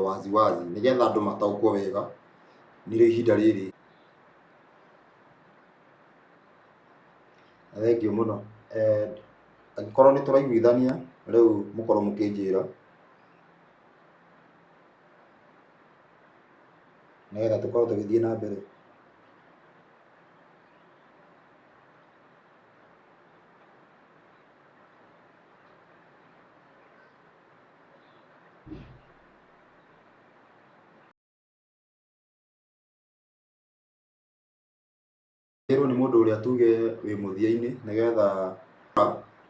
wazi wazi nĩgetha andũ mataũkwo wega nĩrĩo ihinda rĩrĩ. Thengiũ mũno. Angĩkorwo nĩ tũraiguithania rĩu mũkorwo mũkĩnjĩra nĩgetha tũkorwo tũgĩthiĩ na mbere. Ĩrwo nĩ mũndũ ũrĩa tuge wĩ mũthia-inĩ nĩgetha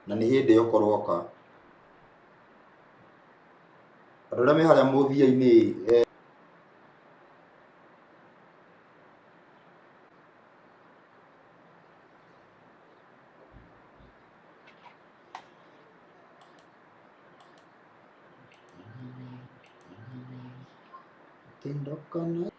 na nĩ hĩndĩ okorwo oka. Andũ arĩa me harĩa mũthia-inĩ. Tindo kana.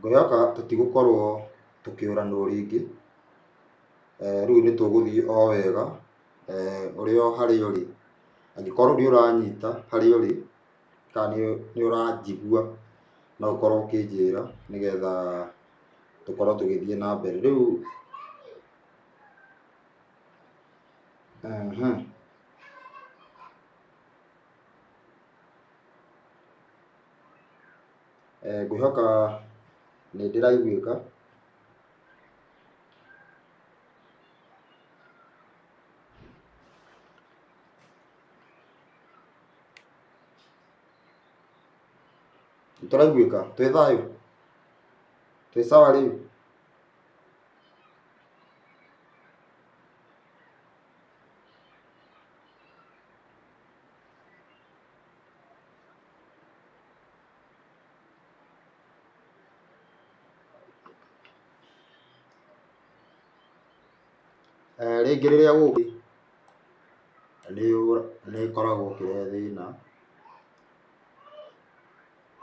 Ngwĩhoka tũtigũkorwo tũkĩũranwo rĩngĩ. Rĩu nĩ tũgũthiĩ o wega. Ũrĩa o harĩa ũrĩ, angĩkorwo nĩ ũranyita harĩa ũrĩ kana nĩ ũranjigua, no ũkorwo ũkĩnjĩra nĩgetha tũkorwo tũgĩthiĩ na mbere. Rĩu ngwĩhoka nĩ ndĩraiguĩka. Nĩ tũraiguĩka? Twĩ thayũ? Twĩ sawa rĩu? Rĩngĩ rĩrĩa gũkũ nĩ ĩkoragwo ĩkĩrehe thĩna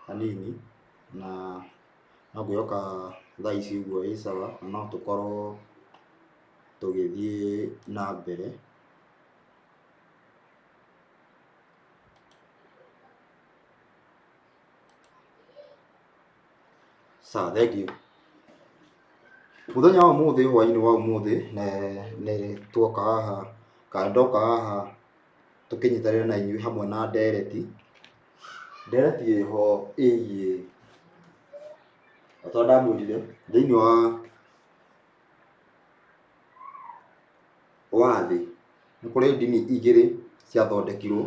hanini na no ngwĩhoka thaa ici ũguo ĩ sawa na no tũkorwo tũgĩthiĩ na mbere. Sawa, thengiũ. Mũthenya wa ũmũthĩ, hwaĩ-inĩ wa ũmũthĩ, nĩ tuoka haha kana ndoka haha tũkĩnyitanĩre na inyuĩ hamwe na ndereti. Ndereti ĩho ĩgiĩ o ta ũrĩa ndamwĩrire thĩiniĩ wa thĩ nĩ kũrĩ ndini igĩrĩ ciathondekirwo.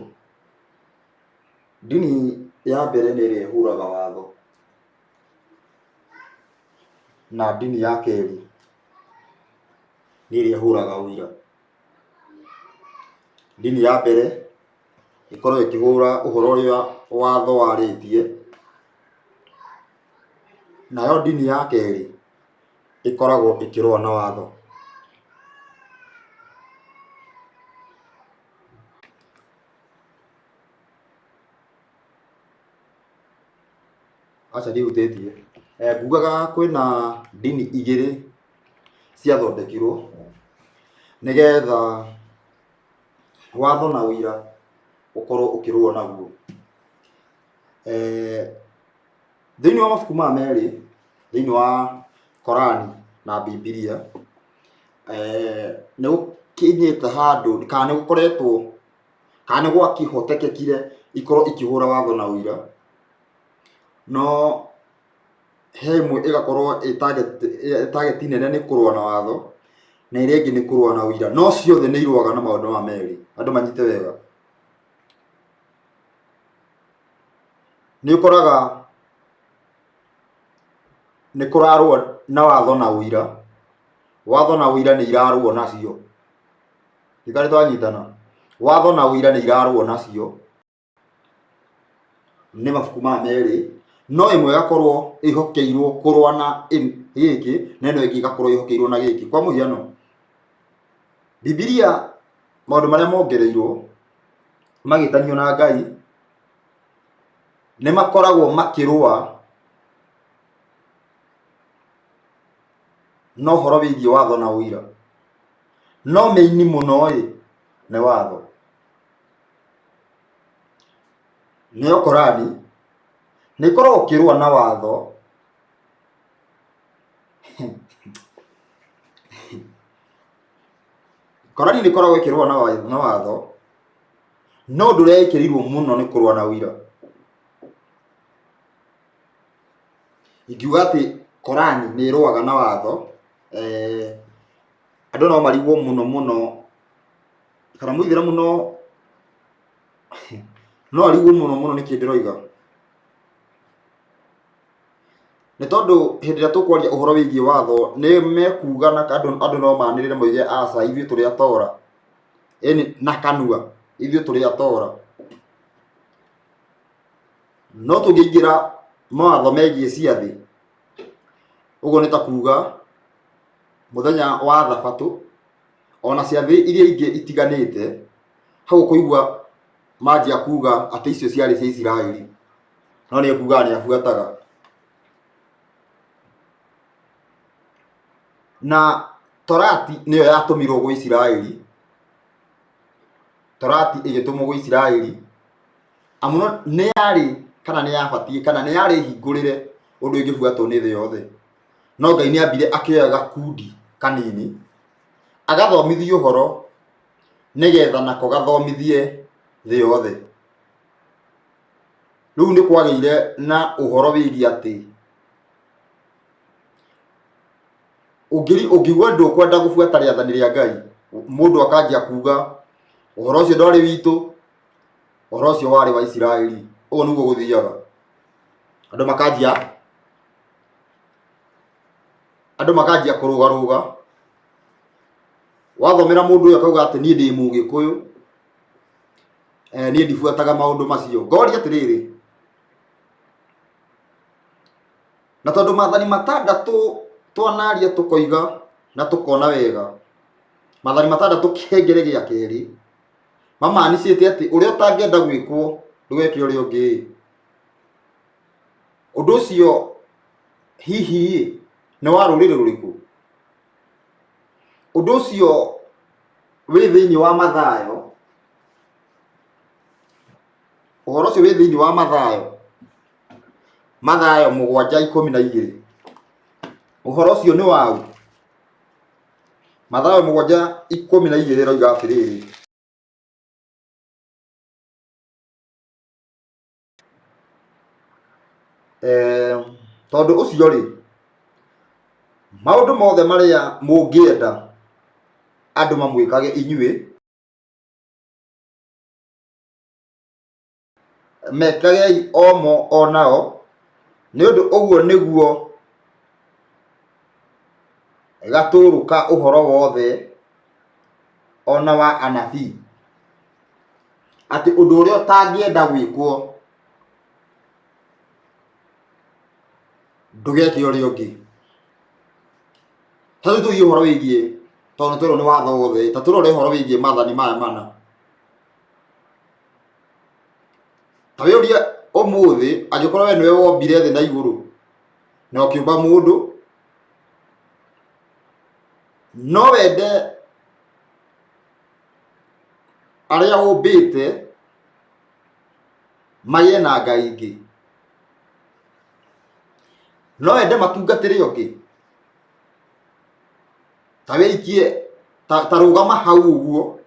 Ndini ya mbere nĩ ĩrĩa ĩhũraga watho na ndini ya kerĩ nĩ ĩrĩa ĩhũraga ũira. Ndini ya mbere ĩkoragwo ĩkĩhũra ũhoro ũrĩa watho warĩtie, nayo ndini ya kerĩ ĩkoragwo ĩkĩrũa na watho. Aca ndihutĩtie. Ngugaga kwĩna ndini igĩrĩ ciathondekirwo nĩgetha watho na ũira ũkorwo ũkĩrũo naguo. Thĩinĩ wa mabuku maya merĩ, thĩinĩ wa Korani na Bibilia, nĩ gũkinyĩte handũ kana nĩ gũkoretwo kana nĩ gwakĩhotekekire ikorwo ikĩhũra watho na ũira, no he ĩmwe ĩgakorwo ĩ target, target nene nĩ kũrũa na watho na ĩrĩa ĩngĩ nĩ kũrũa na ũira, no ciothe nĩ irũaga na maũndũ maya merĩ, andũ manyite wega. Nĩ ũkoraga nĩ kũrarũa na watho na ũira, watho na ũira nĩ irarũo nacio. Ndiũĩ kana nĩtwanyitana. Watho na ũira nĩ irarũa nacio, nĩ mabuku maya merĩ, no ĩmwe ĩgakorwo ĩhokeirwo kũrũa na gĩkĩ, na ĩno ĩngĩ ĩgakorwo ĩhokeirwo na gĩkĩ. Kwa mũhiano, Bibilia maũndũ marĩa mongereirwo magĩtanio na Ngai, nĩ makoragwo makĩrũa na ũhoro wĩgiĩ watho na ũira. No mĩini mũno ĩ, nĩ watho. Nĩyo Korani, nĩ ĩkoragwo ĩkĩrũa na watho Korani nĩ ĩkoragwo ĩkĩrũa na watho, no ũndũ ũrĩa ĩkĩrĩirwo mũno nĩ kũrũa na ũira. Ingiuga atĩ Korani nĩ ĩrũaga na watho, andũ no marigwo mũno mũno, kana mũithĩramu no no arigwo mũno mũno nĩkĩ ndĩroiga. Nĩ tondũ hĩndĩ ĩrĩa tũkwaria ũhoro wĩgiĩ watho, nĩ mekuga na andũ no manĩrĩre moige aca ithuĩ tũrĩ atora. Ĩni na kanua, ithuĩ tũrĩ atora. No tũngĩingĩra mawatho megiĩ ciathĩ, ũguo nĩ ta kuga mũthenya wa thabatũ, ona ciathĩ iria ingĩ itiganĩte, hau ũkũigua manjia kuga atĩ icio ciarĩ cia Isiraeli, no nĩ ekugaga nĩ abuataga. Na Torati nĩyo yatũmirwo gwĩ Isiraeli, Torati ĩgĩtũmwo gwĩ Isiraeli, amu nĩ yarĩ kana nĩ yabatiĩ kana nĩ yarĩ hingũrĩre ũndũ ĩngĩbuatwo nĩ thĩ yothe. No Ngai nĩ ambire akĩoya gakundi kanini, agathomithie ũhoro nĩgetha nako gathomithie thĩ yothe. Rĩu nĩ kwagĩire na ũhoro wĩgiĩ atĩ ũngĩigua ndũkwenda gũbuata rĩathani rĩa Ngai, mũndũ akanjia kuga ũhoro ũcio ndwarĩ witũ, ũhoro ũcio warĩ wa Isiraeli. Ũguo nĩguo gũthiaga. Andũ makanjia kũrũgarũga. Wathomera mũndũ ũyũ akauga atĩ niĩ ndĩ Mũgĩkũyũ, niĩ ndibuataga maũndũ macio. Ngoria atĩrĩrĩ, na tondũ maathani matandatũ twanaria tũkoiga na tũkona wega, maathani matandatũ kĩhengere gĩa kerĩ, mamaanicĩte atĩ ũrĩa ũtangĩenda gwĩkwo ndũgeke ũrĩa ũngĩ. Ũndũ ũcio hihi nĩ wa rũrĩrĩ rũrĩkũ? Ũndũ ũcio wĩ thĩinĩ wa Mathayo, ũhoro ũcio wĩ thĩinĩ wa Mathayo, Mathayo 7:12. Ũhoro ũcio nĩ waũ? Mathayo 7:12 ĩroiga atĩrĩrĩ, tondũ ũcio rĩ, maũndũ mothe marĩa mũngĩenda andũ mamwĩkage inyuĩ, mekagei o mo o nao, nĩ ũndũ ũguo nĩguo gatũrũka ũhoro wothe o na wa anabii. Atĩ ũndũ ũrĩa ũtangĩenda gwĩkwo ndũgeke ũrĩa ũngĩ. Ta rĩu tũthiĩ ũhoro wĩgiĩ, tondũ nĩ twerwo nĩ watho wothe, ta tũrore ũhoro wĩgiĩ maathani maya mana. Ta wĩyũrie ũmũthĩ angĩkorwo we nĩwe wombire thĩ na igũrũ na ũkĩũmba mũndũ, no wende arĩa ũmbĩte magĩe na ngai ingĩ? No wende matungatĩre ũngĩ? Ta wĩikie, ta rũgama hau ũguo,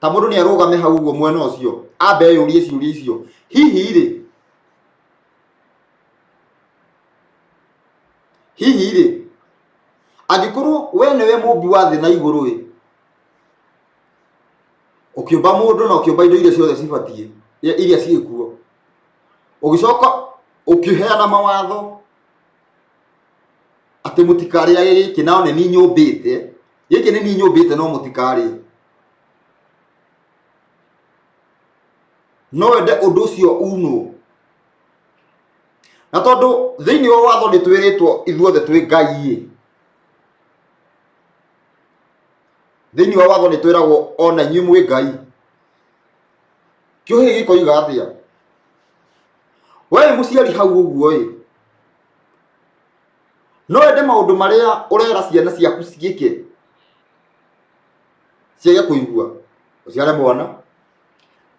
ta mũndũ nĩ arũgame hau ũguo mwena ũcio, ambe eyũrie ciũria icio, hihi rĩ, hihi rĩ, angĩkorwo we nĩwe mũmbi wa thĩ na igũrũ ĩ, ũkĩũmba mũndũ na ũkĩũmba indo iria ciothe cibatiĩ, iria ciĩkuo, ũgĩcoka ũkĩheana mawatho atĩ mũtikarĩage gĩkĩ, nao nĩ niĩ nyũmbĩte, gĩkĩ nĩ niĩ nyũmbĩte no mũtikarĩe. No wende ũndũ ũcio unwo? Na tondũ thĩinĩ wa watho nĩ twĩrĩtwo ithuothe twĩ Ngai ĩ, thĩinĩ wa watho nĩ twĩragwo ona inyuĩ mwĩ Ngai. Kĩũhĩ gĩkoiga atĩa? We wĩ mũciari hau ũguo ĩ, no wende maũndũ marĩa ũrera ciana ciaku ciĩke ciage kũigua? Ũciare mwana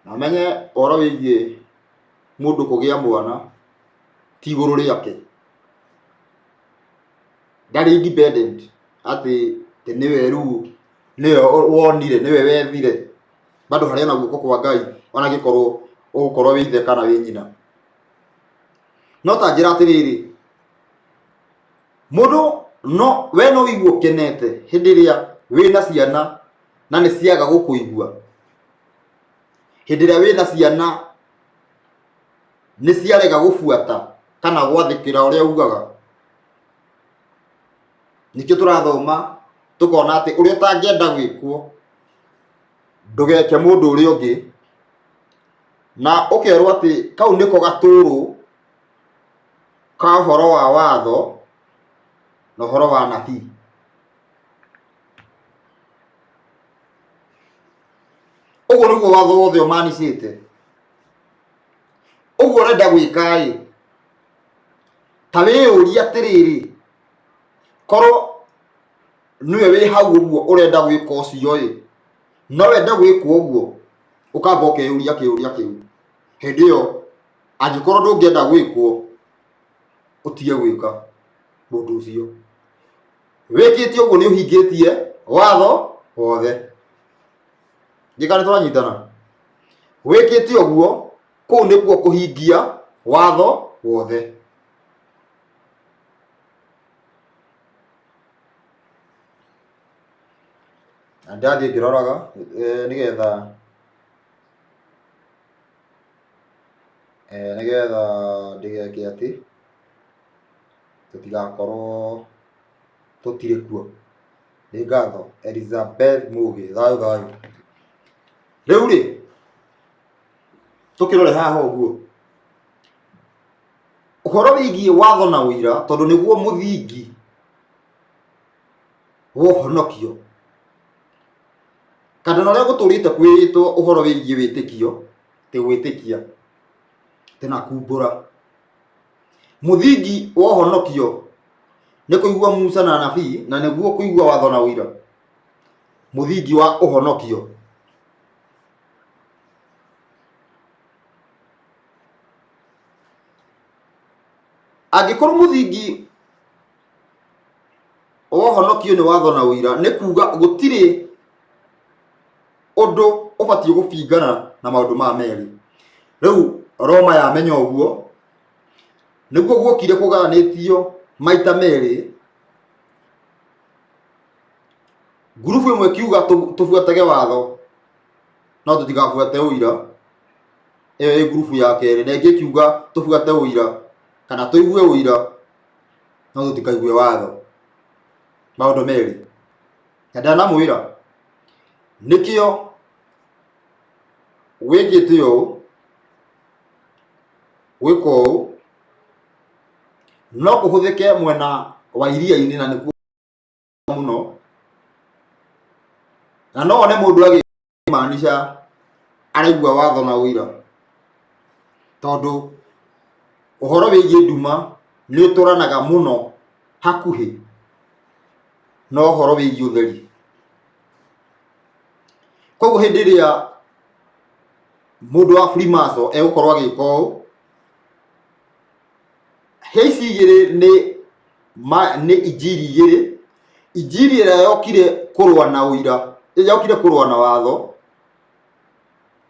na ũmenye ũhoro wĩgiĩ mũndũ kũgĩa mwana ti igũrũ rĩake, ndarĩ independent atĩ nĩwe rĩu nĩwe wonire nĩwe wethire, bado harĩ ona guoko kwa Ngai ona angĩkorwo ũgũkorwo wĩ ithe kana wĩ nyina. No ta njĩra atĩrĩrĩ, mũndũ no we no ũigue ũkenete hĩndĩ ĩrĩa wĩna ciana na nĩ ciaga gũkũigua, hĩndĩ ĩrĩa wĩna ciana nĩ ciarega gũbuata kana gwathĩkĩra ũrĩa ugaga. Nĩkĩo tũrathoma tũkona atĩ ũrĩa ũtangĩenda gwĩkwo ndũgeke mũndũ ũrĩa ũngĩ, na ũkerwo atĩ kau nĩko gatũrũ ka ũhoro wa watho na ũhoro wa anabii. Ũguo nĩguo watho wothe ũmanicĩte. Ũguo ũrenda gwĩka-ĩ, ta wĩyũrie atĩrĩrĩ, korwo nĩwe wĩ hau ũguo ũrenda gwĩka ũcio-ĩ, no wende gwĩkwo ũguo? Ũkamba ũkeyũria kĩũria kĩu. Hĩndĩ ĩyo angĩkorwo ndũngĩenda gwĩkwo, ũtige gwĩka mũndũ ũcio. Wĩkĩte ũguo nĩ ũhingĩtie watho wothe. Ngĩka nĩ tũranyitana? Wĩkĩte ũguo, kũu nĩkuo kũhingia watho wothe. Na ndathiĩ ngĩroraga nĩgetha nĩgetha ndĩgeke atĩ tũtigakorwo tũtirĩ kuo. Nĩ ngatho Elizabeth Mũgĩ, thayũ thayũ. Rĩu rĩ, tũkĩrore haha ũguo ũhoro wĩgiĩ watho na ũira, tondũ nĩguo mũthingi wa ũhonokio, kana na ũrĩa gũtũrĩte kwĩrĩtwo ũhoro wĩgiĩ wĩtĩkio, tĩ gwĩtĩkia tĩ na kumbũra. Mũthingi wa ũhonokio nĩ kũigua Musa na anabii, na nĩguo kũigua watho na ũira, mũthingi wa ũhonokio. Angĩkorwo mũthingi wa ũhonokio nĩ watho na ũira, nĩ kuga gũtirĩ ũndũ ũbatiĩ gũbingana na maũndũ maya merĩ. Rĩu Roma yamenya ũguo, nĩguo guokire kũgayanĩtio maita merĩ, ngurubu ĩmwe ĩkiuga tũbuatage watho no tũtigabuate ũira, ĩyo ĩ ngurubu ya kerĩ, na ĩngĩ ĩkiuga tũbuate ũira kana tũigue ũira no tũtikaigue watho. Maũndũ merĩ. Na ndanamwĩra nĩkĩo wĩkĩte ũũ, gwĩka ũũ no kũhũthĩke mwena wa iria-inĩ na nĩkuo mũno, na no one mũndũ agĩmaanisha araigua watho na ũira, tondũ ũhoro wĩgiĩ nduma nĩ ũtwaranaga mũno hakuhĩ na ũhoro wĩgiĩ ũtheri. Koguo hĩndĩ ĩrĩa mũndũ wa Freemason egũkorwo agĩka ũũ, he ici igĩrĩ nĩ nĩ injiri igĩrĩ, injiri ĩrĩa yokire kũrũa na ũira, yokire kũrũa na watho,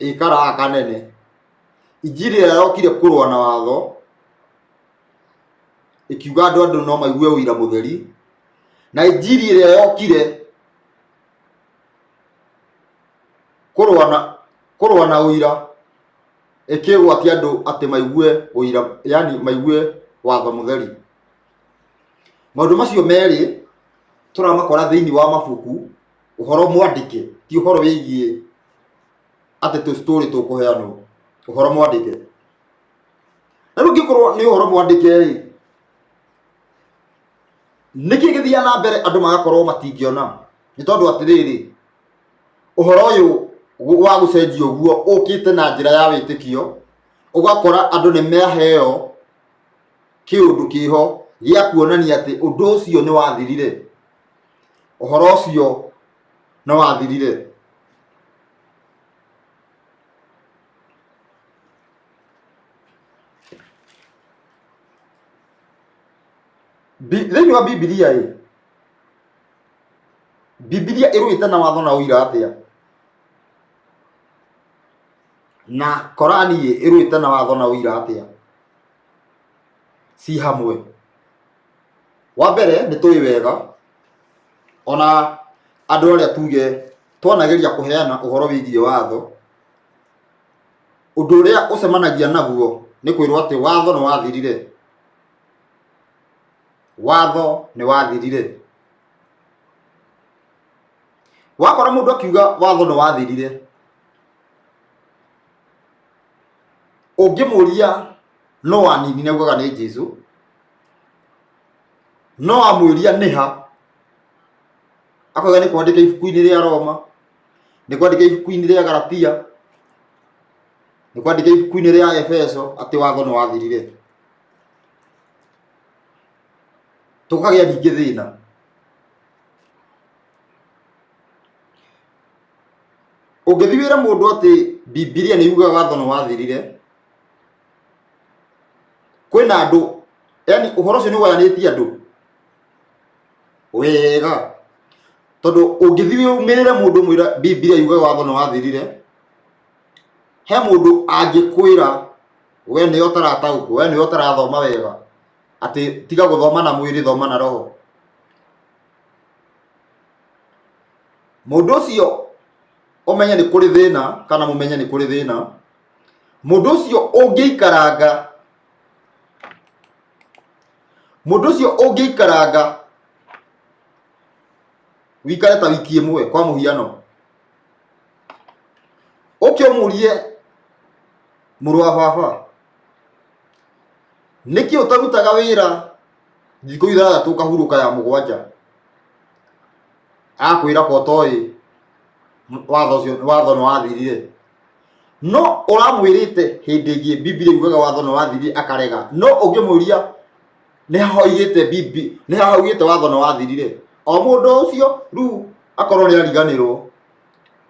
ĩ karaha kanene, injiri ĩrĩa yokire kũrũa na watho, ĩkiuga andũ no maigue ũira mũtheri, na injiri ĩrĩa yokire kũrũa na ũira, ĩkĩgwatia andũ atĩ maigue ũira, yani maigue watho mũtheri. Maũndũ macio merĩ tũramakora thĩinĩ wa mabuku, ũhoro mwandĩke, ti ũhoro wĩgiĩ atĩ tũ story tũkũheanwo. Ũhoro mwandĩke. Na rĩu ũngĩkorwo nĩ ũhoro mwandĩke rĩ, nĩkĩ gĩthiaga na mbere andũ magakorwo matingĩona? Nĩ tondũ atĩrĩrĩ, ũhoro ũyũ wa gũcenjia ũguo ũkĩte na njĩra ya wĩtĩkio, ũgakora andũ nĩ maheo kĩũndũ kĩho gĩa kuonania atĩ ũndũ ũcio nĩ wathirire, ũhoro ũcio nĩ wathirire. Thĩinĩ wa Bibilia ĩ, Bibilia ĩrũĩte na watho na ũira atĩa? Na Korani ĩ ĩrũĩte na watho na ũira atĩa? Ci hamwe. Wa mbere nĩ tũĩ wega ona andũ arĩa tuge twanageria kũheana ũhoro wĩgiĩ watho, ũndũ ũrĩa ũcemanagia naguo nĩ kwĩrwo atĩ watho nĩ wathirire. Watho nĩ wathirire. Wakora mũndũ akiuga watho nĩ wathirire, ũngĩmũria no waninire augaga nĩ Jesu, no wamwĩria nĩ ha, akoiga nĩ kwandĩka ibuku-inĩ rĩa Roma, nĩ kwandĩka ibuku-inĩ rĩa Galatia, nĩ kwandĩka ibuku-inĩ rĩa Efeso atĩ watho nĩ wathirire. Tũkagĩa ningĩ thĩna. Ũngĩthiĩ wĩre mũndũ atĩ Bibilia nĩ yugaga watho nĩ wathirire, kwĩna andũ, yani ũhoro ũcio nĩ ũgayanĩtie andũ wega, tondũ ũngĩthiĩ ũmĩrĩre mũndũ ũmwĩre Bibilia yugaga watho nĩ wathirire, he mũndũ angĩkwĩra we nĩwe ũtarataũkwo, we nĩwe ũtarathoma wega, atĩ tiga gũthoma na mwĩrĩ thoma na roho. Mũndũ ũcio ũmenye nĩ kũrĩ thĩna kana mũmenye nĩ kũrĩ thĩna, mũndũ ũcio ũngĩikaranga, mũndũ ũcio ũngĩikaranga wikare ta wiki ĩmwe kwa mũhiano, ũke ũmũrie mũrũ wa baba, nĩkĩ ũtarutaga wĩra thikũ ithathatũ ũkahurũka ya mũgwanja? Akwĩra ko ũtoĩ watho ũcio, watho nĩ wathirire. No ũramwĩrĩte hĩndĩ ĩngĩ Bibilia yugaga watho nĩ wathirire akarega. No ũngĩmũria nĩ ha hoigĩte bibi, nĩ ha haugĩte watho nĩ wathirire, o mũndũ ũcio rĩu akorwo nĩ ariganĩrwo,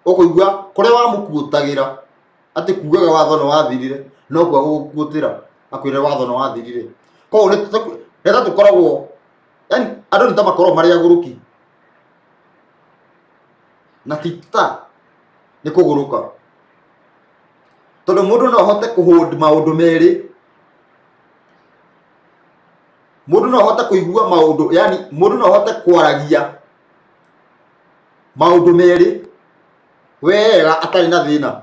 ũkũigua kũrĩa wamũkuũtagĩra atĩ kugaga watho nĩ wathirire, nokuo agũgũkuũtĩra akwĩre watho nĩ wathirire. Koguo nĩ ta tũkoragwo, yani andũ nĩ ta makoragwo marĩ agũrũki, na ti ta nĩ kũgũrũka, tondũ mũndũ no ahote kũ hold maũndũ merĩ, mũndũ no ahote kũigua maũndũ, yani mũndũ no ahote kwaragia maũndũ merĩ wega atarĩ na thĩna.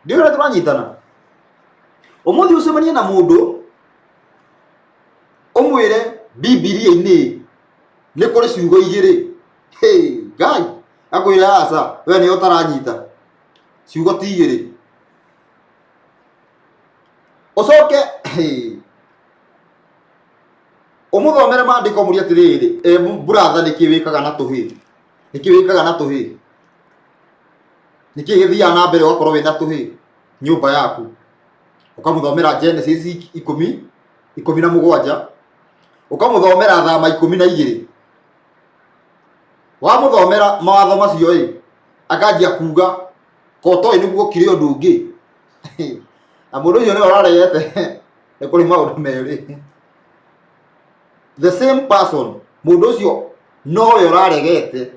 Ndiũĩ ũrĩa tũranyitana. Ũmũthĩ ũcemanie na mũndũ ũmwĩre Bibilia-inĩ nĩ kũrĩ ciugo igĩrĩ. Hey, Ngai akwĩre aca, we nĩwe ũtaranyita. Ciugo ti igĩrĩ. Ũcoke hey, ũmũthomere maandĩko ũmũrie atĩrĩrĩ, e brother nĩkĩ wĩkaga na tũhĩĩ? Nĩkĩ wĩkaga na tũhĩĩ? Nĩkĩ gĩthiaga na mbere ũgakorwo wĩna tũhĩĩ nyũmba yaku? Ũkamũthomera Genesis ikũmi, 17, ũkamũthomera Thama 12. Wamũthomera mawatho macio ĩ, akanjia kuga ko ũtoĩ nĩguo okire ũndũ ũngĩ. Na mũndũ ũcio nĩwe ũraregete nĩ kũrĩ maũndũ merĩ. The same person, mũndũ ũcio nowe ũraregete.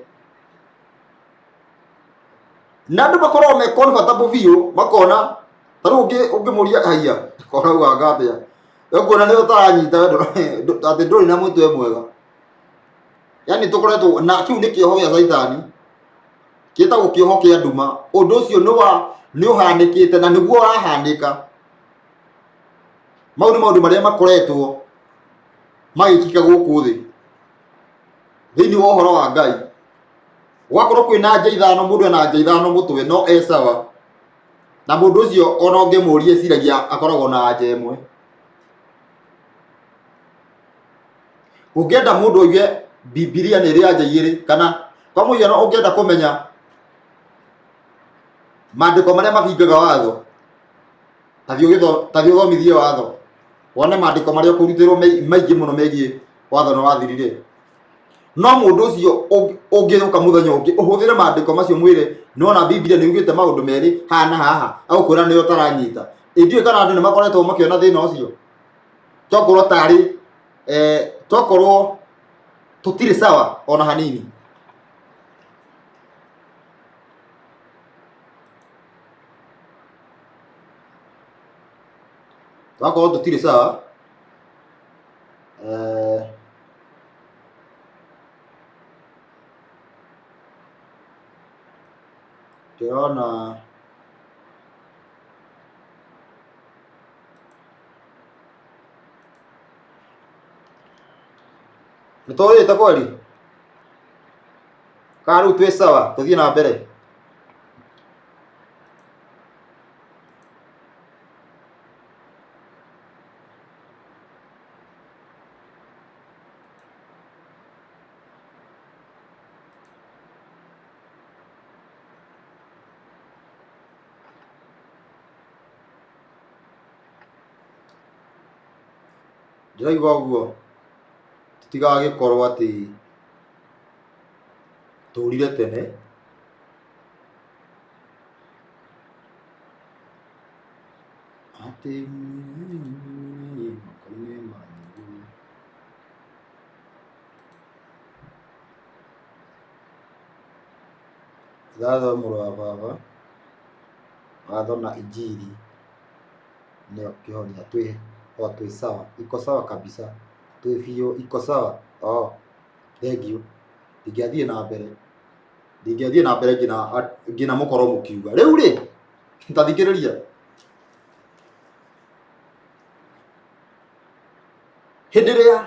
Na andũ makoragwo me comfortable biũ, makona ta rĩu ũngĩmũria haiya, ũrauga atĩa? Ũkuona nĩ ũtaranyita we atĩ ndũrĩ na mũtwe mwega. Yani tũkoretwo na kĩu nĩ kĩoho gĩa caitani, gĩtagwo kĩoho kĩa nduma. Ũndũ ũcio nĩ wa nĩ ũhanĩkĩte na nĩguo ũrahanĩka. Mau nĩ maũndũ marĩa makoretwo Magĩkĩka gũkũ thĩ thĩinĩ wa ũhoro wa Ngai, gwakorwo kwĩna anja ithano, mũndũ ena anja ithano mũtwe no e sawa, na mũndũ ũcio ona ũngĩmũria eciragia akoragwo na anja ĩmwe. Ũngĩenda mũndũ oige Bibilia nĩ ĩrĩ anja igĩrĩ, kana kwa mũhiano ũngĩenda kũmenya maandĩko marĩa mabingaga watho, ta thiĩ ũthomithie watho, wone maandĩko marĩa ũkũrutĩrwo maingĩ mũno megiĩ watho nĩ wathirire. No mũndũ ũcio ũngĩũka mũthenya ũngĩ ũhũthĩre maandĩko macio mwĩre nĩwona Bibilia nĩ yugĩte maũndũ merĩ haha na haha, agũkwĩra nĩyo ũtaranyita. Ĩ ndiũĩ kana andũ nĩ makoretwo makĩona thĩna ũcio, tokorwo tarĩ tokorwo tũtirĩ sawa ona hanini. Twakorwo tũtirĩ sawa ndĩrona nĩ tũrĩte kweli kana rĩu twĩ sawa tũthiĩ na mbere? Ndĩraigua ũguo tũtigagĩkorwo atĩ tũrire tene. Atĩ moko-inĩ manyu. Ngatho mũrũ wa baba, watho na injiri nĩyo kĩhonia twĩ o twĩ sawa, iko sawa kabisa, twĩ biũ iko sawa oh, thengiũ. Ndingĩathiĩ na mbere, ndingĩathiĩ na mbere nginya nginya mũkorwo mũkiuga. Rĩu rĩ, ta thikĩrĩria, hĩndĩ ĩrĩa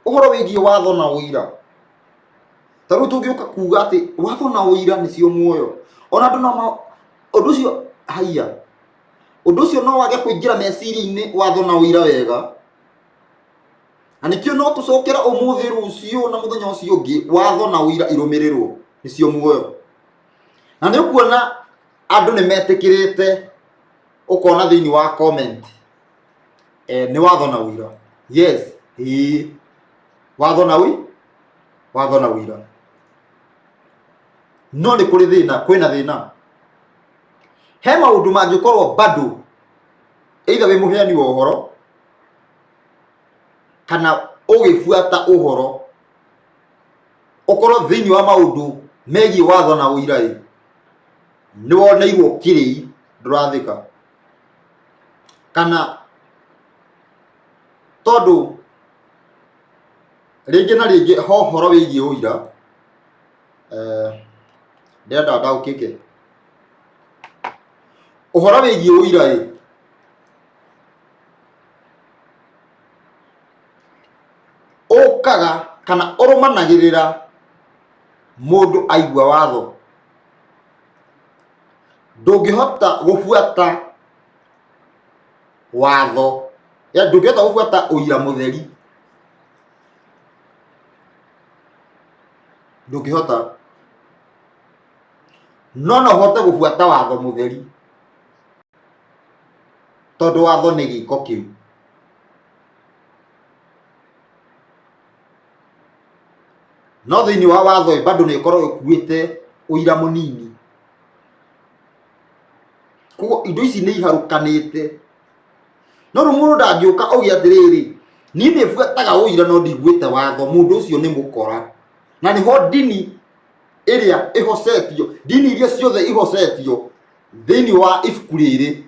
ũhoro wĩgiĩ watho na ũira, ta rĩu tũngĩũka kuga atĩ watho na ũira nĩcio muoyo, ona andũ no ma ũndũ ũcio haiya, ũndũ ũcio no wage kũingĩra meciria-inĩ watho na ũira wega, na nĩkĩo no tũcokere ũmũthĩ rũciũ na mũthenya ũcio ũngĩ, watho na ũira irũmĩrĩrwo nĩcio muoyo. Na nĩ ũkuona andũ nĩ metĩkĩrĩte, ũkona thĩinĩ wa comment nĩ watho na ũira, yes, ĩĩ watho na ũira, watho na ũira. No nĩ kũrĩ thĩna, kwĩna thĩna. He maũndũ mangĩkorwo bado either wĩ mũheani wa ũhoro kana ũgĩbuata ũhoro, ũkorwo thĩinĩ wa maũndũ megiĩ watho na ũira ĩ, nĩ woneirwo kĩrĩi ndũrathĩka, kana tondũ rĩngĩ na rĩngĩ ho ũhoro wĩgiĩ ũira ndĩrenda ndaũkĩke ũhoro wĩgiĩ ũira ĩ, ũkaga kana ũrũmanagĩrĩra mũndũ aigua watho. Ndũngĩhota gũbuata watho, ndũngĩhota gũbuata ũira mũtheri, ndũngĩhota, no no ũhote gũbuata watho mũtheri, tondũ watho nĩ gĩko kĩu. No thĩinĩ wa watho ĩ, bado nĩ ĩkoragwo ĩkuĩte ũira mũnini. Koguo indo ici nĩ iharũkanĩte. No rĩu mũndũ ndangĩũka auge atĩrĩrĩ, niĩ nĩ buataga ũira no ndiguĩte watho, mũndũ ũcio nĩ mũkora. Na nĩho ndini ĩrĩa ĩhocetio, ndini iria ciothe ihocetio thĩinĩ wa ibuku rĩrĩ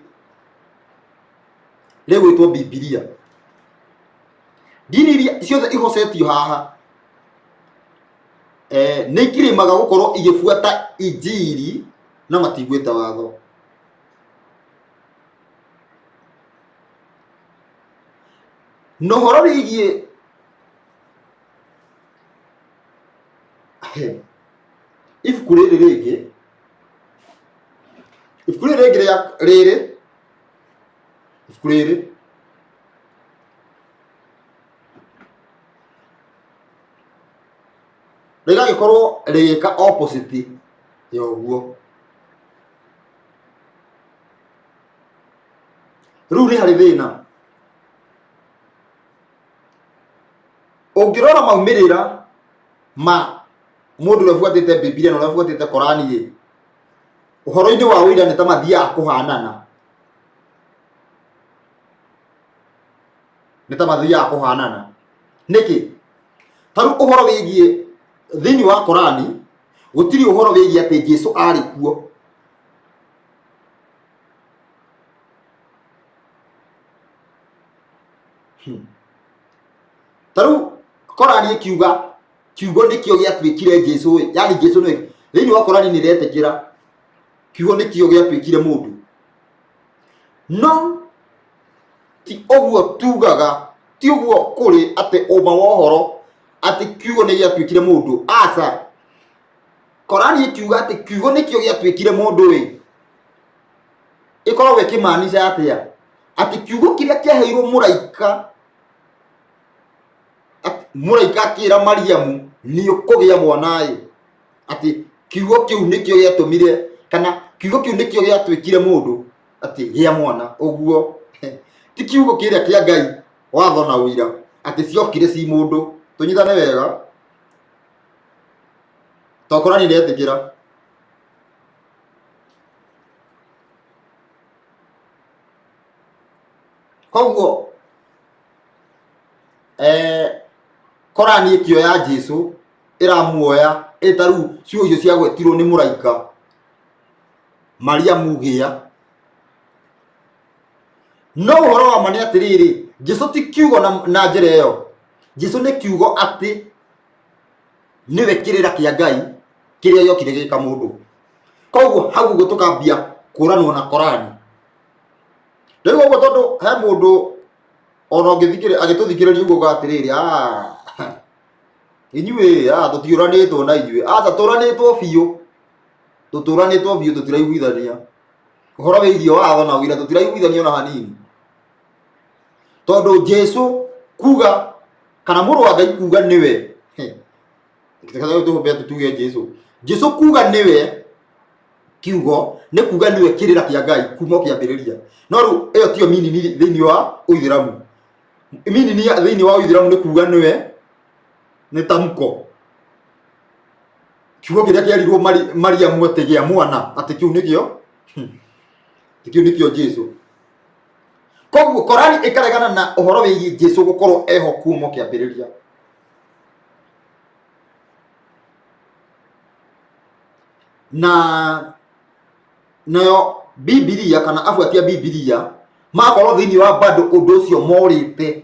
rĩgwĩtwo Bibilia. Ndini iria ciothe ihocetio haha nĩ ikirimaga gũkorwo igĩbuata injiri no matiguĩte watho. Na ũhoro wĩgiĩ Ibuku rĩrĩ rĩngĩ, ibuku rĩrĩ rĩngĩ rĩa rĩrĩ, ibuku rĩrĩ rĩgagĩkorwo rĩgĩka opposite ya ũguo. Rĩu nĩ harĩ thĩna. Ũngĩrora maumĩrĩra ma mũndũ ũrĩa ũbuatĩte Bibilia na ũrĩa ũbuatĩte Korani rĩ, ũhoro-inĩ wa ũira nĩ ta mathiaga kũhanana. Nĩ ta mathiaga kũhanana. Nĩkĩ? Ta rĩu ũhoro wĩgiĩ thĩinĩ wa Korani gũtirĩ ũhoro wĩgiĩ atĩ Jesu arĩ kuo. Ta rĩu Korani ĩkiuga kiugo nĩkĩo gĩatuĩkire Jesu ĩ, yani Jesu nĩ thĩinĩ wa Korani nĩ ĩretĩkĩra kiugo nĩkĩo gĩatuĩkire mũndũ. No ti ũguo tugaga, ti ũguo kũrĩ atĩ ũma wa ũhoro atĩ kiugo nĩ gĩatuĩkire mũndũ. Aca, Korani ĩkiuga atĩ kiugo nĩkĩo gĩatuĩkire mũndũ ĩ, ĩkoragwo ĩkĩmaanisha atĩa? Atĩ kiugo kĩrĩa kĩaheirwo mũraika, mũraika akĩra Mariamu nĩ ũkũgĩa mwana ĩ, atĩ kiugo kĩu nĩkĩo gĩatũmire, kana kiugo kĩu nĩkĩo gĩatuĩkire mũndũ atĩ gĩa mwana. Ũguo ti kiugo kĩrĩa kĩa Ngai watho na ũira atĩ ciokire ci mũndũ. Tũnyitane wega, to Korani ndetĩkĩra. Koguo Korani ĩkĩoya Jesu ĩramuoya ĩ ta rĩu ciugo icio ciagwetirwo nĩ mũraika Mariamu gĩa. No ũhoro wa ma nĩ atĩrĩrĩ, Jesu ti kiugo na njĩra ĩyo. Jesu nĩ kiugo atĩ nĩwe kĩrĩra kĩa Ngai kĩrĩa gĩokire gĩka mũndũ. Koguo hau ũguo tũkambia kũranwo na Korani. Ndaigua ũguo tondũ he mũndũ ona ũngĩthikĩrĩria agĩtũthikĩrĩria ũguo uga atĩrĩrĩ, "Ah, inyuĩ ah, tũtiũranĩtwo na inyuĩ." Aca, tũranĩtwo biũ, tũtũranĩtwo biũ, tũtiraiguithania ũhoro wĩgiĩ watho na ũira, tũtiraiguithania ona hanini. Tondũ Jesu kuga kana mũrũ wa Ngai kuga nĩwe, tũhũmbe tuge Jesu, Jesu kuga nĩwe kiugo nĩ kuga nĩwe kĩrĩra kĩa Ngai kuma kĩambĩrĩria. No rĩu ĩyo tiyo meaning thĩinĩ wa ũithĩramu. Meaning thĩinĩ wa ũithĩramu nĩ kuga nĩwe nĩ tamko, kiugo kĩrĩa kĩerirwo Mariamu atĩ gĩa mwana, atĩ kĩu nĩkĩo, kĩu nĩkĩo Jesu. Koguo Korani ĩkaregana na ũhoro wĩgiĩ Jesu gũkorwo eho kuma kĩambĩrĩria. Na nayo Bibilia kana abuati a Bibilia makorwo thĩinĩ wa bado ũndũ ũcio morĩte.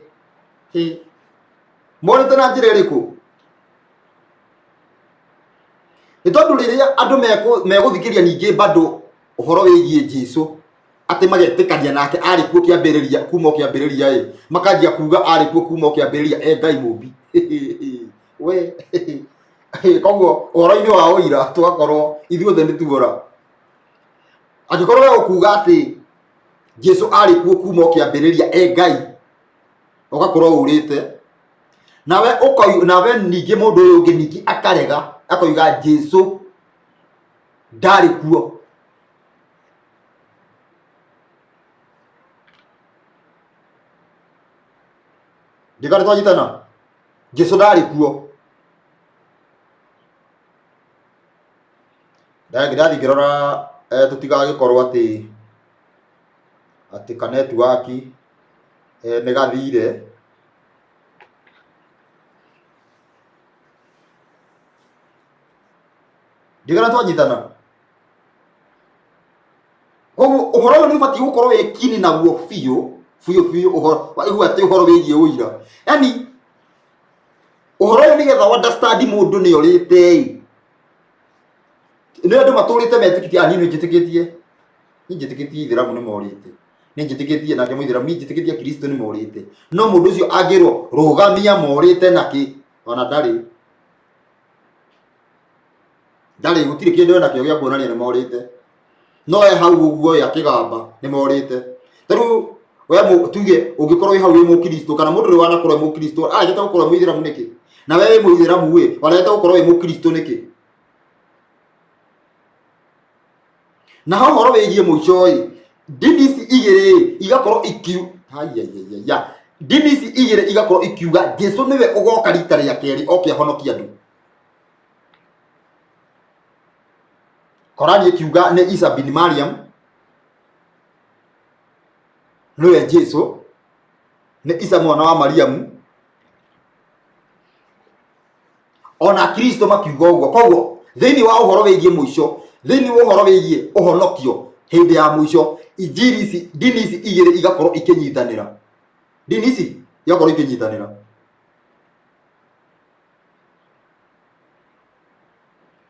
Hĩ, morĩte na njĩra ĩrĩkũ? Nĩ tondũ rĩrĩa andũ megũthikĩrĩria ningĩ bado ũhoro wĩgiĩ Jesu atĩ magetĩkania nake arĩ kuo kĩambĩrĩria, kuma o kĩambĩrĩria ĩ, makanjia kuga arĩ kuo kuma o kĩambĩrĩria e Ngai mũmbi. We koguo ũhoro-inĩ wa ũira tũgakorwo ithuothe nĩ tuora. Angĩkorwo we ũkuga atĩ Jesu arĩ kuo kuma o kĩambĩrĩria e Ngai, ũgakorwo ũrĩte. Nawe nawe ningĩ mũndũ ũyũ ũngĩ ningĩ akarega akoiga Jesu ndarĩ kuo. Ndikari twanyitana, Jesu ndarĩ kuo. Ndathiĩ ngĩrora tũtigagĩkorwo atĩ atĩ ka network nĩ gathire. Ndigana twanyitana. Koguo ũhoro ũyũ nĩ ũbatiĩ gũkorwo wĩ kini naguo biũ biũ biũ, ũhoro waigua atĩ ũhoro wĩgiĩ ũira, yani ũhoro ũyũ nĩgetha understand mũndũ nĩ orĩte ĩ, nĩ andũ matũrĩte metĩkĩtie, ah, niĩ nĩ njĩtĩkĩtie, niĩ njĩtĩkĩtie ithĩramu nĩ morĩte, niĩ njĩtĩkĩtie nake mũithĩramu, niĩ njĩtĩkĩtie kristo nĩ morĩte. No mũndũ ũcio angĩrwo rũgamia morĩte nakĩ, ona ndarĩ. Ndarĩ gũtirĩ kĩndũ enakĩo gĩa kuonania nĩ morĩte. No e hau ũguo ĩ akĩgamba nĩ morĩte. Ta rĩu we tuge ũngĩkorwo wĩ hau wĩ mũkristo kana mũndũ ũrĩa wanakorwo e mũkristo aregete gũkorwo e mũithĩramu nĩkĩ? Na we wĩ mũithĩramu ĩ waregete gũkorwo wĩ mũkristo nĩkĩ? Na ha ũhoro wĩgiĩ mũico ĩ, ndini ici igĩrĩ ĩ igakorwo ikiu aiaiaia ndini ici igĩrĩ igakorwo ikiuga Jesu nĩwe ũgoka rita rĩa kerĩ oke ahonokie andũ. Korani ĩkiuga nĩ Isa bin Mariam nĩwe Jesu, nĩ Isa mwana wa Mariamu. Ona Kristo makiuga ũguo. Koguo thĩinĩ wa ũhoro wĩgiĩ mũico, thĩinĩ wa ũhoro wĩgiĩ ũhonokio hĩndĩ ya mũico, injiri ici, ndini ici igĩrĩ igakorwo ikĩnyitanĩra, ndini ici igakorwo ikĩnyitanĩra,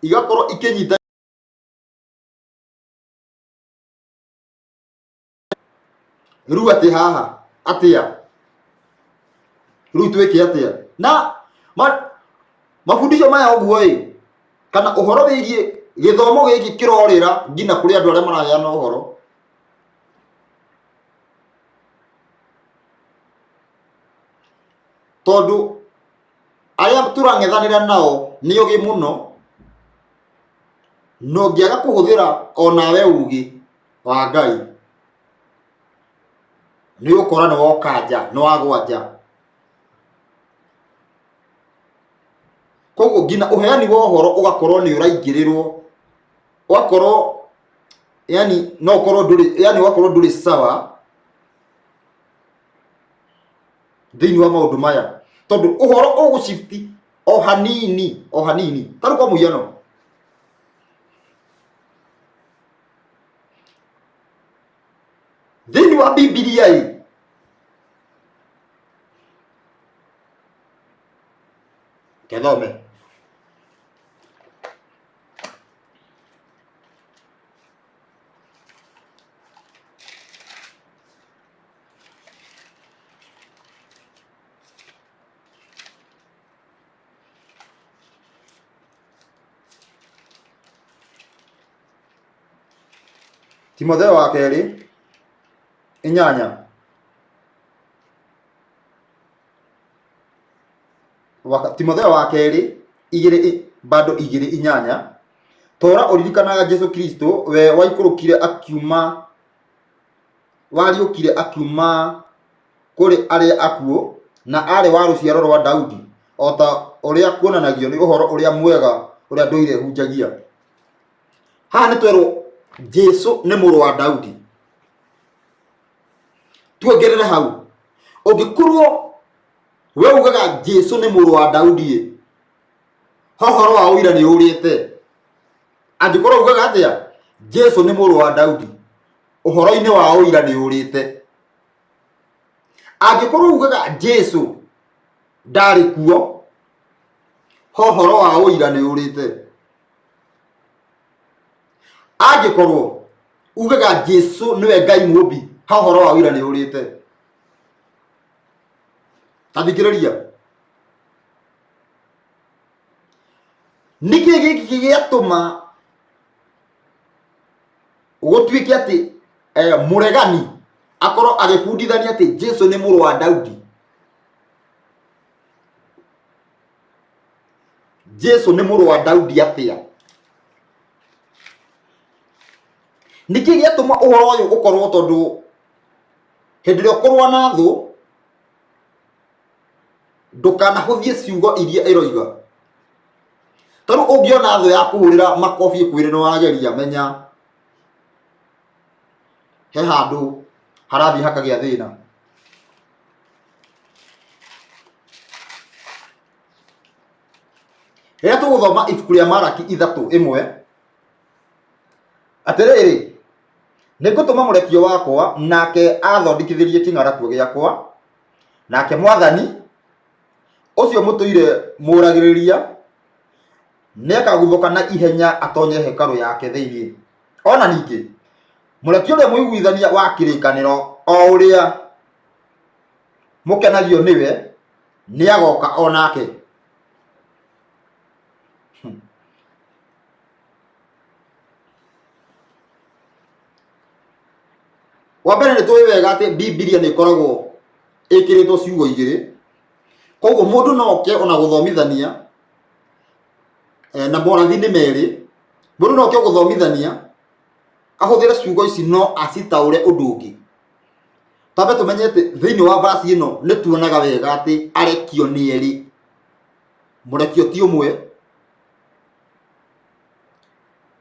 igakorwo ikĩnyita. Rĩu atĩ haha atĩa? Rĩu twĩke atĩa? Na mabundisho maya ũguo ĩ, kana ũhoro wĩgiĩ gĩthomo gĩkĩ kĩrorĩra nginya kũrĩ andũ arĩa maraheana ũhoro. Tondũ arĩa tũrang'ethanĩra nao nĩ ogĩ mũno, na ũngĩaga kũhũthĩra onawe ũgĩ wa Ngai, nĩ ũgũkora nĩ woka nja, nĩ wagwa nja. Koguo nginya ũheani wa ũhoro ũgakorwo nĩ ũraingĩrĩrwo, ũgakorwo yani no ũkorwo ndũrĩ, yani ũgakorwo ndũrĩ sawa thĩinĩ wa maũndũ maya, tondũ ũhoro ũgũ shift o hanini o hanini. Ta rĩu kwa mũhiano, thĩinĩ wa Bibilia ĩ, kethome Timotheo wa kerĩ inyanya Timotheo wa kerĩ igĩrĩ bado igĩrĩ inyanya, tora ũririkanaga Jesu Kristo we waikũrũkire akiuma wariũkire akiuma kũrĩ arĩa akuũ, na aarĩ wa rũciaro rwa Daudi, o ta ũrĩa kuonanagio nĩ ũhoro ũrĩa mwega ũrĩa ndũire hunjagia. Haha nĩ twerwo Jesu nĩ mũrũ wa Daudi. Tuongerere hau, ũngĩkorwo we ugaga Jesu nĩ mũrũ wa Daudi ĩ, ha ũhoro wa ũira nĩ ũrĩte. Angĩkorwo ugaga atĩa Jesu nĩ mũrũ wa Daudi, ũhoro-inĩ wa ũira nĩ ũrĩte. Angĩkorwo ugaga Jesu ndarĩ kuo, ha ũhoro wa ũira nĩ ũrĩte. Angĩkorwo ugaga Jesu nĩwe Ngai mũmbi, ha ũhoro wa ũira nĩ ũrĩte. Ta thikĩrĩria, nĩkĩ gĩkĩ gĩatũma gũtuĩke atĩ mũregani akorwo agĩbundithania atĩ Jesu nĩ mũrũ wa Daudi? Jesu nĩ mũrũ wa Daudi atĩa? Nĩkĩ gĩatũma ũhoro ũyũ ũkorwo? Tondũ hĩndĩ ĩrĩa ũkũrũa na thũ, ndũkanahũthie ciugo iria ĩroiga. Ta rĩu ũngĩona thũ ya kũhũrĩra makobi ĩkwĩre nĩ wageria, menya he handũ harathiĩ hakagĩa thĩna. Rĩrĩa tũgũthoma ibuku rĩa Maraki ithatũ ĩmwe, atĩrĩrĩ, nĩ ngũtũma mũrekio wakwa, nake athondekithĩrie kĩng'aratua gĩakwa, nake Mwathani ũcio mũtũire mũragĩrĩria nĩakaguthũka na ihenya atonye hekarũ yake thĩinĩ. Ona ningĩ mũrekio ũrĩa mũiguithania wa kĩrĩkanĩro, o ũrĩa mũkenagio nĩwe, nĩagoka o nake. Wa mbere nĩ tũĩ wega atĩ Bibilia nĩ ĩkoragwo ĩkĩrĩtwo ciugo igĩrĩ, koguo mũndũ no oke ona gũthomithania na morathi nĩ merĩ, mũndũ no oke gũthomithania ahũthĩre ciugo ici no acitaũre ũndũ ũngĩ. Twambe tũmenye atĩ thĩinĩ wa verse ĩno nĩ tuonaga wega atĩ arekio nĩ erĩ, mũrekio ti ũmwe,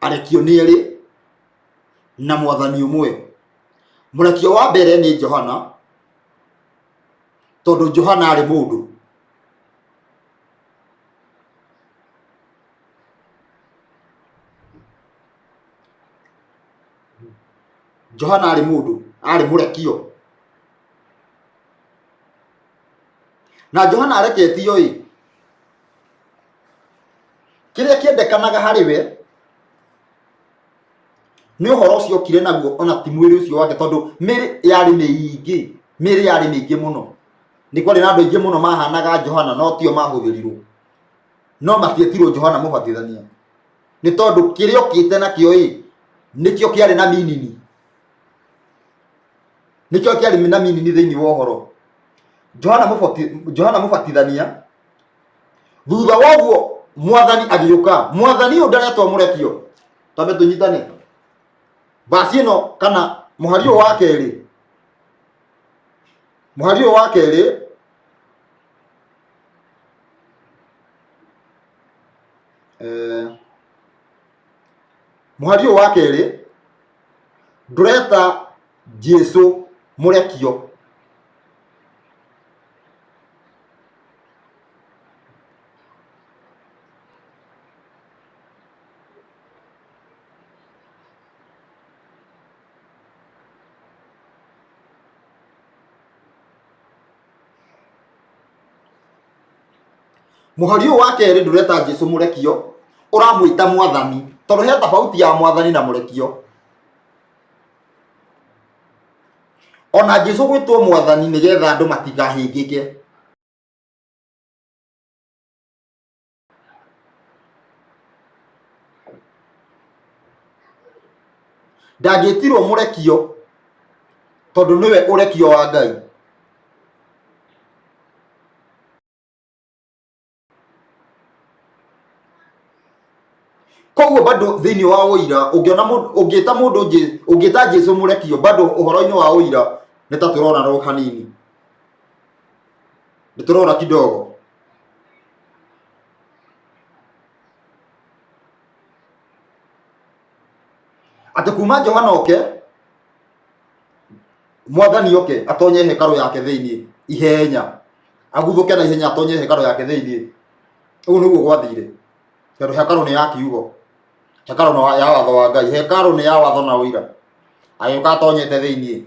arekio nĩ erĩ na mwathani ũmwe. Mũrekio wa mbere nĩ Johana, tondũ Johana arĩ mũndũ. Johana arĩ mũndũ, arĩ mũrekio. Na Johana areketio ĩ, kĩrĩa kĩendekanaga harĩ we nĩ ũhoro ũcio okire naguo ona ti mwĩrĩ ũcio wake tondũ mĩrĩ yarĩ mĩingĩ, mĩrĩ yarĩ mĩingĩ mũno. Nĩ kwarĩ na andũ aingĩ mũno mahanaga Johana no tio mahũthĩrirwo. No matietirwo Johana mũbatithania. Nĩ tondũ kĩrĩa okĩte nakĩo ĩ, nĩkĩo kĩarĩ na minini. Nĩkĩo kĩarĩ na minini thĩinĩ wa ũhoro. Johana mũbatithania thutha wa ũguo mwathani agĩũka. Mwathani ũyũ ndaretwo mũrekio. Twambe tũnyitane. Vaci ĩno kana mũhari ũyũ wa kerĩ, mũhari ũyũ wa kerĩ mũhari ũyũ wa kerĩ ndũreta Jesu mũrekio. Mũhari ũyũ wa kerĩ ndũreta Jesu mũrekio, ũramwĩta mwathani, tondũ he tofauti ya mwathani na mũrekio. Ona Jesu gwĩtwo mwathani nĩgetha andũ matikahĩngĩke. Ndangĩtirwo mũrekio tondũ nĩwe ũrekio wa Ngai. Koguo bado thĩinĩ wa ũira ũngĩona mũndũ ũngĩta mũndũ ũngĩta Jesu mũrekio bado ũhoro-inĩ wa ũira nĩ ta tũrona ro hanini, nĩ tũrona kidogo. Atĩ kuma Johana oke mwathani oke atonye hekarũ yake thĩinĩ ihenya, aguthũke na ihenya atonye hekarũ yake thĩinĩ. Ũguo nĩguo gwathire, tondũ hekarũ nĩ ya kiugo, hekarũ nĩ ya watho wa Ngai, hekarũ nĩ ya watho na ũira. Agĩũka atonyete thĩinĩ.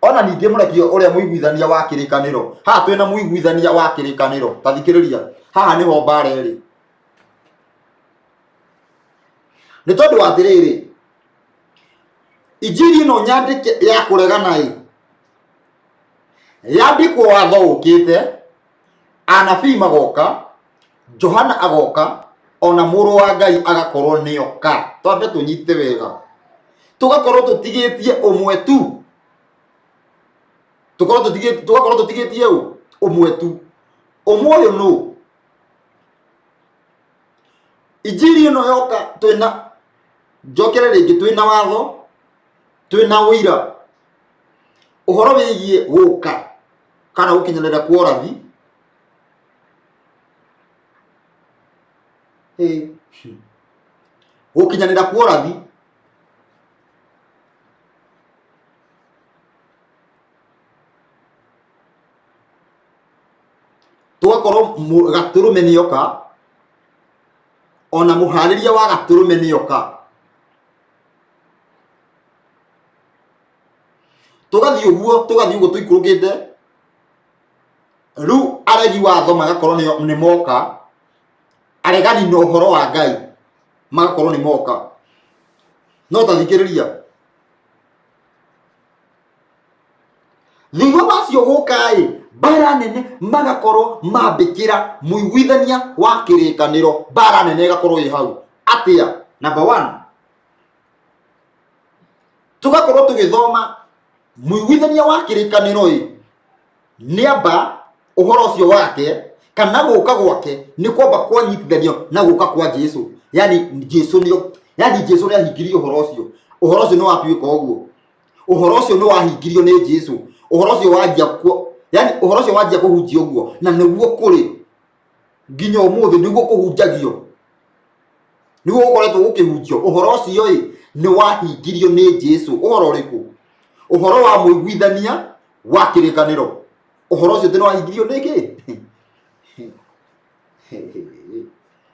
Ona ningĩ mũrekio ũrĩa mũiguithania wa kĩrĩkanĩro, haha twĩna mũiguithania wa kĩrĩkanĩro, ta thikĩrĩria, haha nĩho mbara ĩrĩ. Nĩ tondũ wa atĩrĩrĩ, injiri ĩno nyandĩke ya kũregana ĩ, yandĩkwo watho ũkĩte, anabii magoka, Johana agoka, ona mũrũ wa Ngai agakorwo nĩoka. Twambe tũnyite wega, tũgakorwo tũtigĩtie ũmwe tu, tũgakorwo tũtigĩtie ũ ũmwe tu. Ũmwe ũyũ nũ? Injiri ĩno yoka twĩna, njokere rĩngĩ, twĩna watho, twĩna ũira, ũhoro wĩgiĩ gũka kana gũkinyanĩra kwa ũrathi. Gũkinyanĩra kwa ũrathi tũgakorwo gatũrũme nĩoka, ona mũharĩria wa gatũrũme nĩoka. Tũgathiĩ ũguo, tũgathiĩ ũguo tũikũrũkĩte, rĩu aregi watho magakorwo nĩ moka, aregani na ũhoro wa Ngai magakorwo nĩ moka. No ta thikĩrĩria, thutha wacio gũka ĩ, Mbara nene magakorwo mambĩkĩra mũiguithania wa kĩrĩkanĩro, mbara nene ĩgakorwo ĩ hau. Atĩa? Number one, tũgakorwo tũgĩthoma mũiguithania wa kĩrĩkanĩro ĩ nĩamba ũhoro ũcio wake kana gũka gwake nĩ kwamba kwanyitithanio na gũka kwa Jesu. Yani Jesu nĩ yani Jesu nĩ ahingirie ũhoro ũcio, ũhoro ũcio nĩ watuĩka ũguo, ũhoro ũcio nĩ wahingirio nĩ Jesu, ũhoro ũcio wanjia yani ũhoro ũcio wanjia kũhunjio ũguo, na nĩguo kũrĩ nginya ũmũthĩ, nĩguo kũhunjagio, nĩguo gũkoretwo gũkĩhunjio. Ũhoro ũcio ĩ nĩ wahingirio nĩ Jesu. Ũhoro ũrĩkũ? Ũhoro wa mũiguithania wa kĩrĩkanĩro. Ũhoro ũcio tĩ nĩ wahingirio nĩ kĩ?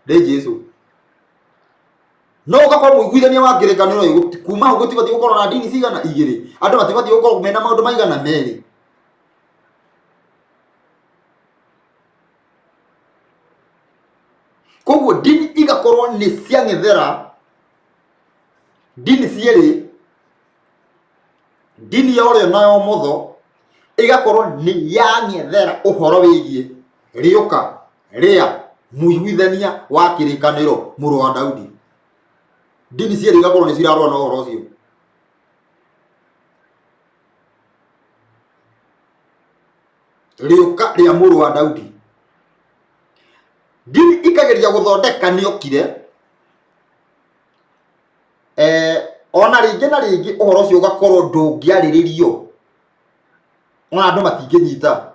Nĩ Jesu. No ũgakorwo mũiguithania wa kĩrĩkanĩro ĩ, kuma hau gũtibatiĩ gũkorwo na ndini cigana igĩrĩ, andũ matibatiĩ gũkorwo mena maũndũ maigana merĩ. Koguo ndini igakorwo nĩ ciang'ethera ndini cierĩ, ndini ya ũrĩo na ya ũmotho ĩgakorwo nĩ yang'ethera ũhoro wĩgiĩ rĩũka rĩa mũiguithania wa kĩrĩkanĩro mũrũ wa Daudi. Ndini cierĩ igakorwo nĩ cirarũa na ũhoro ũcio. Rĩũka rĩa mũrũ wa Daudi. Ndini ikageria gũthondeka nĩokire, ona rĩngĩ na rĩngĩ ũhoro ũcio ũgakorwo ndũngĩarĩrĩrio, ona andũ matingĩnyita.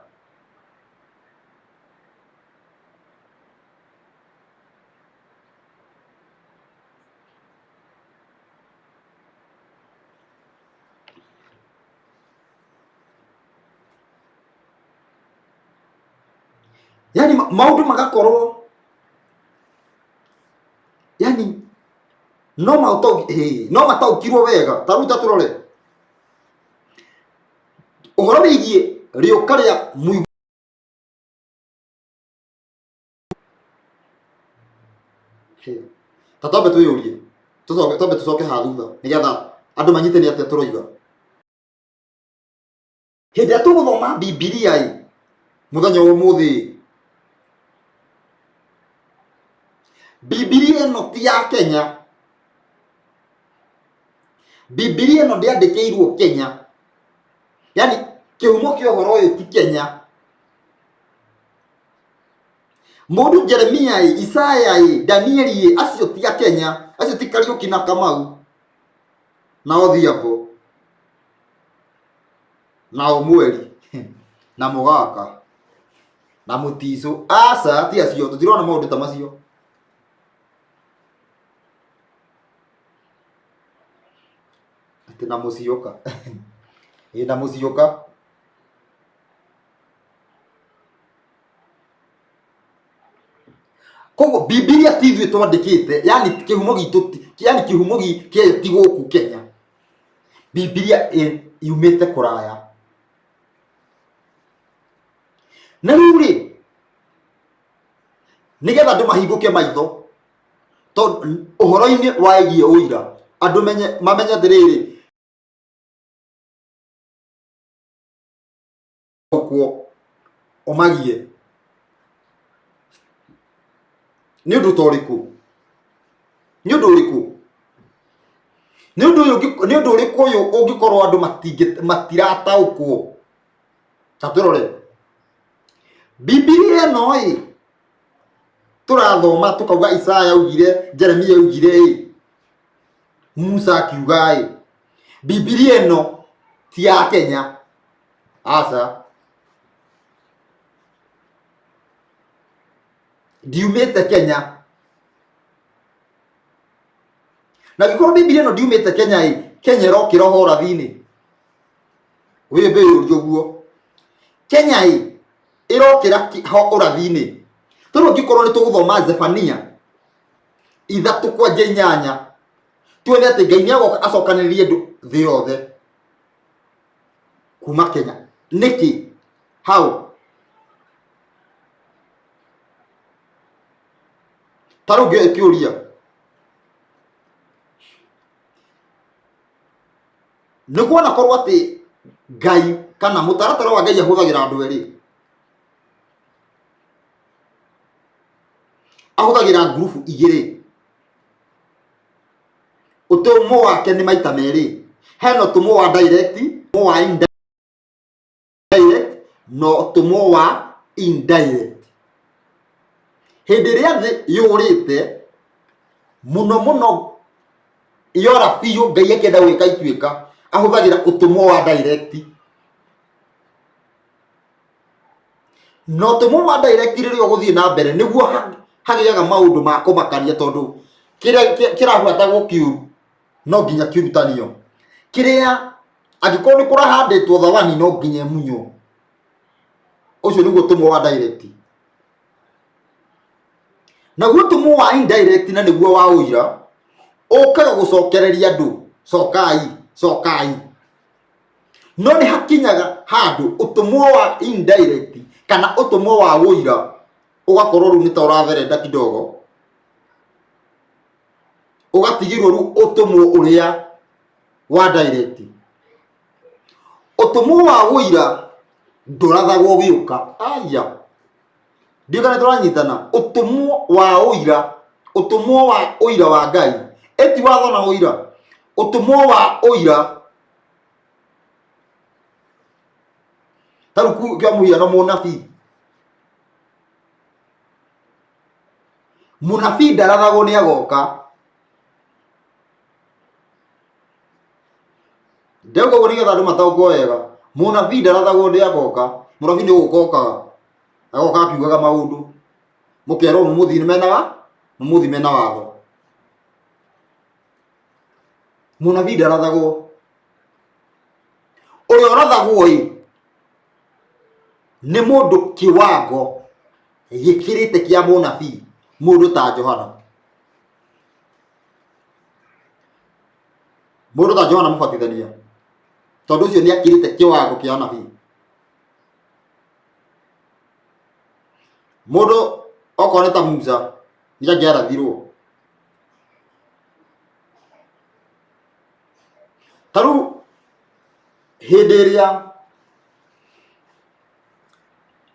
Yani maũndũ magakorwo yani no no mataũkirwo wega. Ta rĩu ta tũrore ũhoro wĩgiĩ rĩũka rĩa mũigua. Ta twambe twĩyũrie, tũcoke twambe tũcoke haha thutha nĩgetha andũ manyite nĩ atĩa tũroiga. Hĩndĩ ĩrĩa tũgũthoma Bibilia ĩ mũthenya wa ũmũthĩ, Bibilia ĩno ti ya Kenya, Bibilia ĩno ndĩandĩkĩirwo Kenya, yani kĩhumo kĩa ũhoro ũyũ ti Kenya. Mũndũ Jeremia ĩ, Isaya ĩ, Danieli ĩ, acio ti a Kenya, acio ti Kariũki na Kamau na Odhiambo na Omweri na Mũgaka na Mũticũ. Aca, ti acio, tũtirona maũndũ ta macio. Atĩ na Mũcioka ĩ na Mũcioka. Koguo Bibilia ti ithuĩ twandĩkĩte, yani kĩhumo gitũ yani kĩhumo kĩayo ti gũkũ Kenya. Bibilia yumĩte kũraya. Na rĩu rĩ, nĩgetha andũ mahingũke maitho, tondũ ũhoro-inĩ wĩgiĩ ũira, andũ mamenye atĩrĩrĩ, ũkwo ũmagie nĩ ũndũ ta ũrĩkũ? Nĩ ũndũ ũrĩkũ? Nĩ ũndũ ũyũ nĩ ũndũ ũrĩkũ ũyũ ũngĩkorwo andũ matirataũkwo? Ta tũrore Bibilia ĩno ĩ tũrathoma tũkauga Isaya augire, Jeremia augire ĩ, Musa akiuga ĩ. Bibilia ĩno ti ya Kenya, aca, ndiumĩte Kenya. Na angĩkorwo Bibilia ĩno ndiumĩte Kenya ĩ, Kenya ĩrokĩra ho ũrathi-inĩ? Wĩmbe yũria ũguo, Kenya ĩ ĩrokĩra ho ũrathi-inĩ? Tondũ angĩkorwo nĩ tũgũthoma Zefania 3 kwanja 8, tuone atĩ Ngai nĩ agoka acokanĩrĩrie andũ thĩ yothe kuma Kenya. Nĩkĩ? How? Ta rĩu ngĩũria, nĩ kuona korwo atĩ Ngai kana mũtaratara wa Ngai ahũthagĩra andũ erĩ. Ahũthagĩra ngurubu igĩrĩ. Ũtũmwo wake nĩ maita merĩ. Hena ũtũmwo wa direct, ũtũmwo wa indirect na ũtũmwo wa indirect. Hĩndĩ ĩrĩa thĩ yũrĩte mũno mũno yora biũ Ngai akĩenda gwĩka ituĩka, ahũthagĩra ũtũmwo wa direct. Na ũtũmwo wa direct rĩrĩa ũgũthiĩ na mbere nĩguo hagĩaga maũndũ ma kũmakania tondũ kĩrĩa kĩrabuatagwo kĩũru no nginya kĩrutanio. Kĩrĩa angĩkorwo nĩ kũrahandĩtwo thawani no nginya ĩmunywo. Ũcio nĩguo ũtũmwo wa direct. Naguo ũtũmwo wa indirect na nĩguo wa ũira ũkaga gũcokereria andũ cokai cokai. No nĩ hakinyaga handũ ũtũmwo wa indirect kana ũtũmwo wa ũira ũgakorwo rĩu nĩ ta ũratherenda kidogo, ũgatigĩrwo rĩu ũtũmwo ũrĩa wa direct. Ũtũmwo wa ũira ndũrathagwo ũgĩũka, aya ndiũĩ kana tũranyitana. Ũtũmwo wa ũira, ũtũmwo wa ũira wa Ngai, ĩti watho na ũira, ũtũmwo wa ũira ta rĩu kwa mũhiano mũnabii, mũnabii ndarathagwo nĩ agoka. Ndauga ũguo nĩgetha andũ mataũkwo wega. Mũnabii ndarathagwo nĩ agoka. Mũnabii nĩ gũka okaga. Agoka akiugaga maũndũ. Mũkerwo mũmũthime na wa mũmũthime na watho. Mũnabii ndarathagwo. Ũrĩa ũrathagwo ĩ nĩ mũndũ kĩwango gĩkĩrĩte kĩa mũnabii, mũndũ ta Johana. Mũndũ ta Johana Mũbatithania, tondũ ũcio nĩ akĩrĩte kĩwango kĩa anabii. Mũndũ okorwo nĩ ta Musa nĩ angĩarathirwo. Ta rĩu hĩndĩ ĩrĩa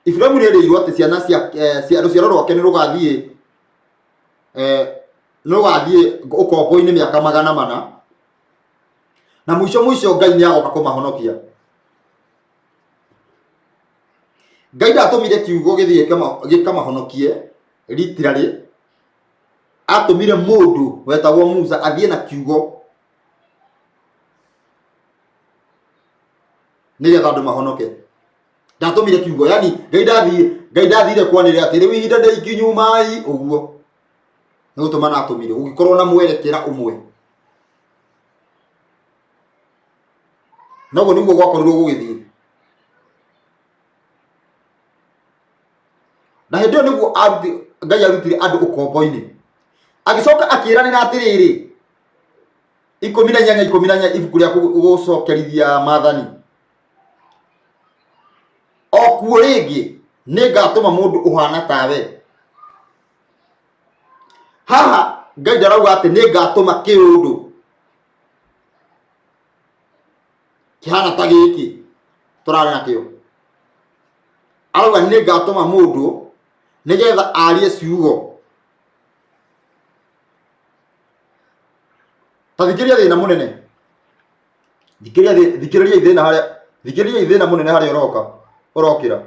Iburahimu nĩ erĩirwo atĩ ciana cia rũciaro rwake nĩ rũgathiĩ nĩ rũgathiĩ ũkombo-inĩ mĩaka 400, na mũico mũico Ngai nĩ agoka kũmahonokia. Ngai ndatũmire kiugo gĩthiĩ gĩkamahonokie literally, atũmire mũndũ wetagwo Musa athiĩ na kiugo nĩgetha andũ mahonoke. Ndatũmire kiugo, yani Ngai ndathiĩ, Ngai ndathire kwanĩrĩra atĩ rĩu ihinda nĩ ikinyu mai ũguo. Nĩ gũtũma natũmire gũgĩkorwo na mwerekera ũmwe. Noguo nĩguo gwakorirwo gũgĩthiĩ. Na hĩndĩ ĩyo nĩguo Ngai arutire andũ ũkombo-inĩ. Agĩcoka akĩĩranĩra atĩrĩrĩ, 18 14 ibuku rĩa gũcokerithia maathani. O kuo rĩngĩ nĩ ngatũma mũndũ ũhana tawe. Haha Ngai ndarauga atĩ nĩ ngatũma kĩũndũ kĩhana ta gĩkĩ tũrarĩ nakĩo. Arauga nĩ ngatũma mũndũ nĩgetha arie ciugo. Ta thikĩrĩria thĩna mũnene. Thikĩrĩria thikĩrĩria thĩna harĩa, thikĩrĩria thĩna mũnene harĩa ũroka, ũrokĩra.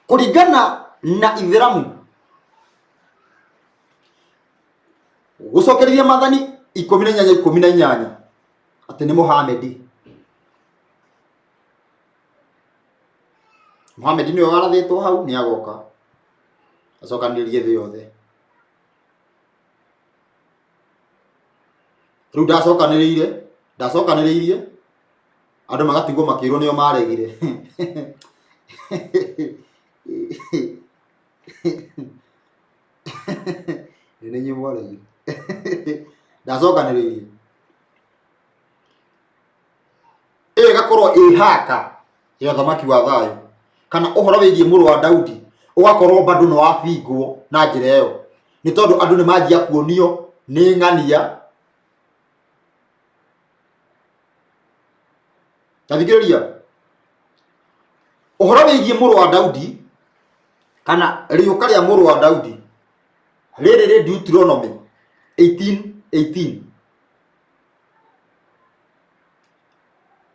Kũringana na Ithĩramu, gũcokereria maathani 18 18 atĩ nĩ Mohamedi. Mohamedi nĩwe warathĩtwo hau nĩ agoka acokanĩrĩrie thĩ yothe. Rĩu ndacokanĩrĩire, ndacokanĩrĩirie andũ magatigwo makĩrwo nĩo maregire. Nĩ inyuĩ mwaregire. Ndacokanĩrĩirie. Ĩyo ĩgakorwo ĩ haka ya ũthamaki wa thayũ kana ũhoro wĩgiĩ mũrũ wa Daudi ũgakorwo bado nĩ wabingwo na njĩra ĩyo, nĩ tondũ andũ nĩ manjia kuonio nĩ ng'ania. Ta thikĩrĩria ũhoro wĩgiĩ mũrũ wa Daudi kana rĩũka rĩa mũrũ wa Daudi rĩrĩ rĩ Deuteronomy 18:18.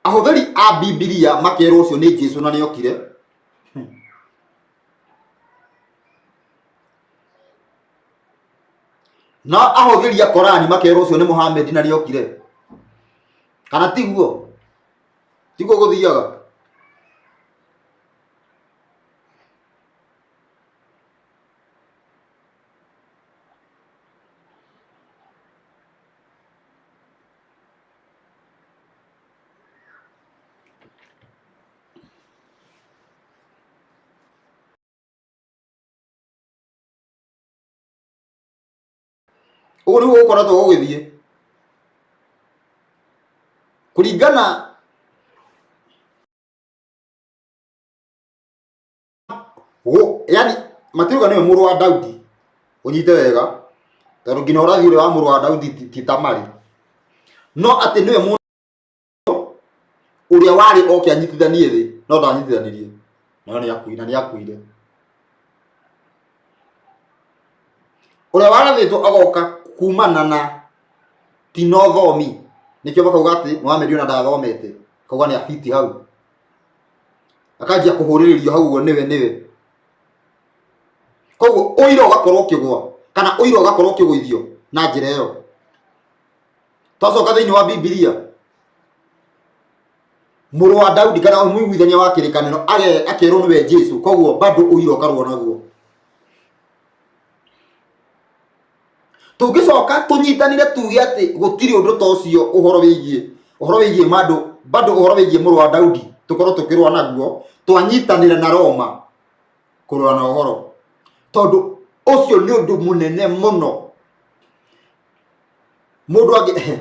Ahũthĩri a Bibilia makerwo ũcio nĩ Jesu na nĩokire. Na ahũthĩri a Korani makerwo ũcio nĩ Muhammad na nĩokire. Kana tiguo? Tiguo gũthiaga? Ũguo nĩguo gũkoretwo gũgĩthiĩ kũringana yani matiuga nĩwe mũrũ wa Daudi, ũnyite wega, tondũ nginya ũrathi ũrĩa wa mũrũ wa Daudi ti ta marĩ, no atĩ nĩwe mũndũ ũrĩa warĩ oke anyitithanie thĩ, no ndanyitithanirie, no nĩ akuire, na nĩ akuire. Ũrĩa warathĩtwo agoka kumana na tinothomi, nĩkĩo makauga atĩ Mohamed ona ndathomete, akauga nĩ abiti hau, akanjia kũhũrĩrĩrio hau ũguo nĩwe nĩwe. Koguo ũira ũgakorwo ũkĩgwa kana ũira ũgakorwo ũkĩgũithio na njĩra ĩyo. Twacoka thĩinĩ wa Bibilia, mũrũ wa Daudi kana mũiguithania wa kĩrĩkanĩro akerwo nĩwe Jesu, koguo bado ũira ũkarũa naguo. Tũngĩcoka tũnyitanĩre tuge atĩ gũtirĩ ũndũ ta ũcio ũhoro wĩgiĩ mandũ bado ũhoro wĩgiĩ mũrũ wa Daudi tũkorwo tũkĩrũa naguo, twanyitanĩra na Roma kũrũa na ũhoro, tondũ ũcio nĩ ũndũ mũnene mũno. Mũndũ angĩ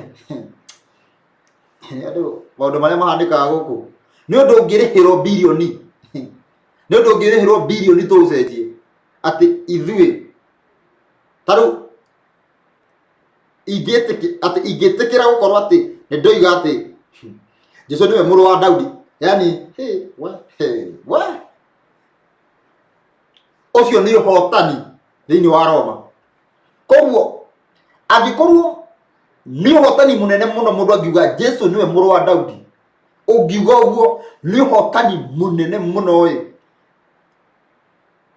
andũ maũndũ marĩa mahanĩkaga gũkũ nĩ ũndũ ũngĩrĩhĩrwo birioni, nĩ ũndũ ũngĩrĩhĩrwo birioni tũũcenjie atĩ ithuĩ ta rĩu atĩ ingĩtĩkĩra gũkorwo atĩ nĩ ndoiga atĩ Jesu nĩwe mũrũ wa Daudi, yani hey, we, hey, we. Ũcio nĩ ũhotani thĩinĩ wa Roma. Koguo angĩkorwo nĩ ũhotani mũnene mũno mũndũ angiuga Jesu nĩwe mũrũ wa Daudi, ũngiuga ũguo nĩ ũhotani mũnene mũno ĩ,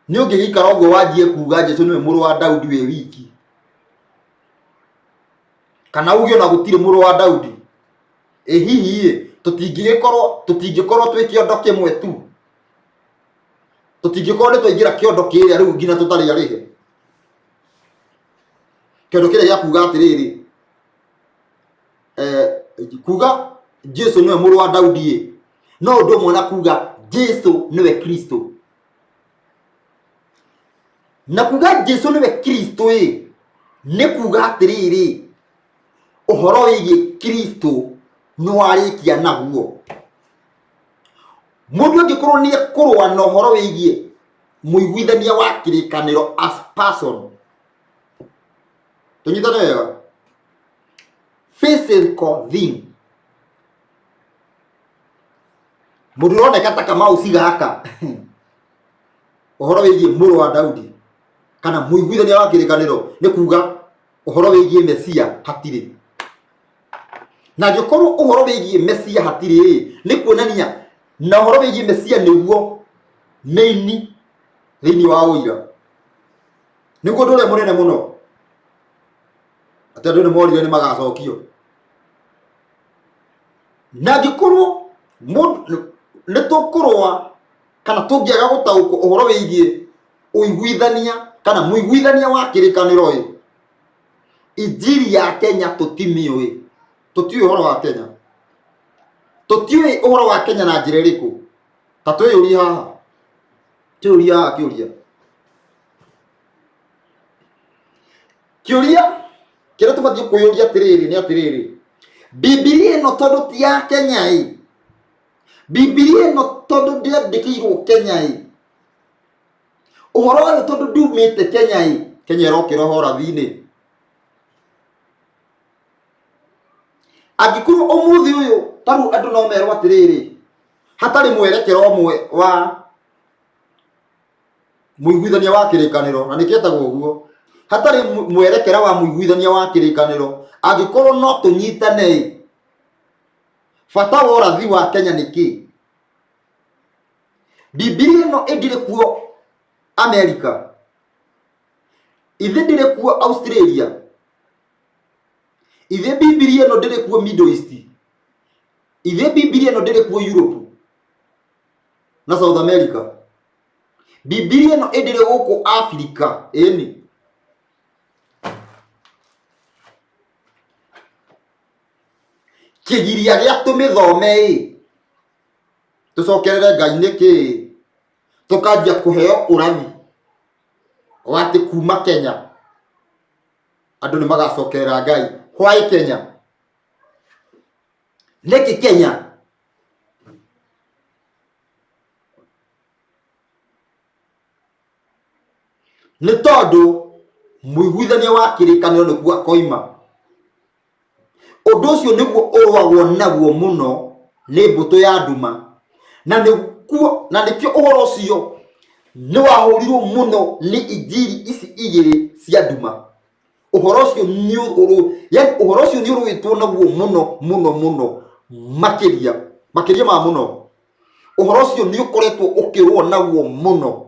nĩ ũngĩgĩikara ũguo wanjie kuga Jesu nĩwe mũrũ wa Daudi wĩ wiki, kana uge ona gũtirĩ mũrũ wa Daudi? Ĩ hihi ĩ tũtingĩkorwo twĩ kĩondo kĩmwe tu, tũtingĩkorwo nĩ twaingĩra kĩondo kĩrĩa rĩu nginya tũtarĩ arĩhe kĩondo kĩrĩa gĩa kuga atĩrĩrĩ, kuga Jesu nĩwe mũrũ wa Daudi ĩ no ũndũ ũmwe na kuga Jesu nĩwe Kristo, na kuga Jesu nĩwe Kristo ĩ nĩ kuga atĩrĩrĩ, ũhoro wĩgiĩ Kristo nĩ warĩkia naguo. Mũndũ angĩkorwo nĩ ekũrũa na ũhoro wĩgiĩ mũiguithania wa kĩrĩkanĩro as person, tũnyitane wega, physical thing, mũndũ ũroneka ta kamauci gaka, ũhoro wĩgiĩ mũrũ wa Daudi kana mũiguithania wa kĩrĩkanĩro nĩ kuga ũhoro wĩgiĩ Mesia hatirĩ. Na angĩkorwo ũhoro wĩgiĩ Mesia hatirĩ, nĩ kuonania na ũhoro wĩgiĩ Mesia nĩguo main thĩinĩ wa ũira, nĩguo ũndũ ũrĩa mũnene mũno, atĩ andũ nĩ morire nĩ magacokio. Na angĩkorwo nĩ tũkũrũa kana tũngĩaga gũtaũkwo ũhoro wĩgiĩ ũiguithania kana mũiguithania wa kĩrĩkanĩro ĩ, injiri ya Kenya tũtimĩũĩ, tũtiũĩ ũhoro wa Kenya, tũtiũĩ ũhoro wa Kenya na njĩra ĩrĩkũ? Ta twĩyũrie haha, twĩyũrie haha kĩũria, kĩũria kĩrĩa tũbatiĩ kwĩyũria atĩrĩrĩ nĩ atĩrĩrĩ, Bibilia ĩno tondũ ti ya Kenya ĩ, Bibilia ĩno tondũ ndĩandĩkĩirwo Kenya ĩ, ũhoro ũyũ tondũ ndumĩte Kenya ĩ, Kenya ĩrokĩra ũrathi-inĩ. Angĩkorwo ũmũthĩ ũyũ tarĩu andũ no merwo atĩrĩrĩ, hatarĩ mwerekera ũmwe wa mũiguithania wa kĩrĩkanĩro, na nĩkĩetagwo ũguo, hatarĩ mwerekera wa mũiguithania wa kĩrĩkanĩro, angĩkorwo no tũnyitane ĩ, bata wa ũrathi wa Kenya nĩ kĩ? Bibilia ĩno ĩndĩrĩ kuo Amerika, ithe ndĩrĩ kuo Australia, ithe Bibilia ĩno ndĩrĩ kuo Middle East, ithe Bibilia ĩno ndĩrĩ kuo Europe na South America, Bibilia ĩno ĩndĩrĩ gũkũ Afrika. Ĩni kĩgiria gĩa tũmĩthome ĩ, tũcokerere Ngai nĩkĩ? Tũkanjia kũheo ũrathi wa atĩ kuma Kenya andũ nĩ magacokerera Ngai. Why Kenya? Nĩkĩ Kenya? Nĩ tondũ mũiguithania wa kĩrĩkanĩro nĩkuo akoima. Ũndũ ũcio nĩguo ũrũagwo naguo mũno nĩ mbũtũ ya nduma, na nĩkuo na nĩkĩo ũhoro ũcio nĩ wahũrirwo mũno nĩ injiri ici igĩrĩ cia nduma. Ũhoro ũcio nĩ ũrũ, yani ũhoro ũcio nĩ ũrũĩtwo naguo mũno mũno mũno makĩria makĩria ma mũno. Ũhoro ũcio nĩ ũkoretwo ũkĩrũo naguo mũno.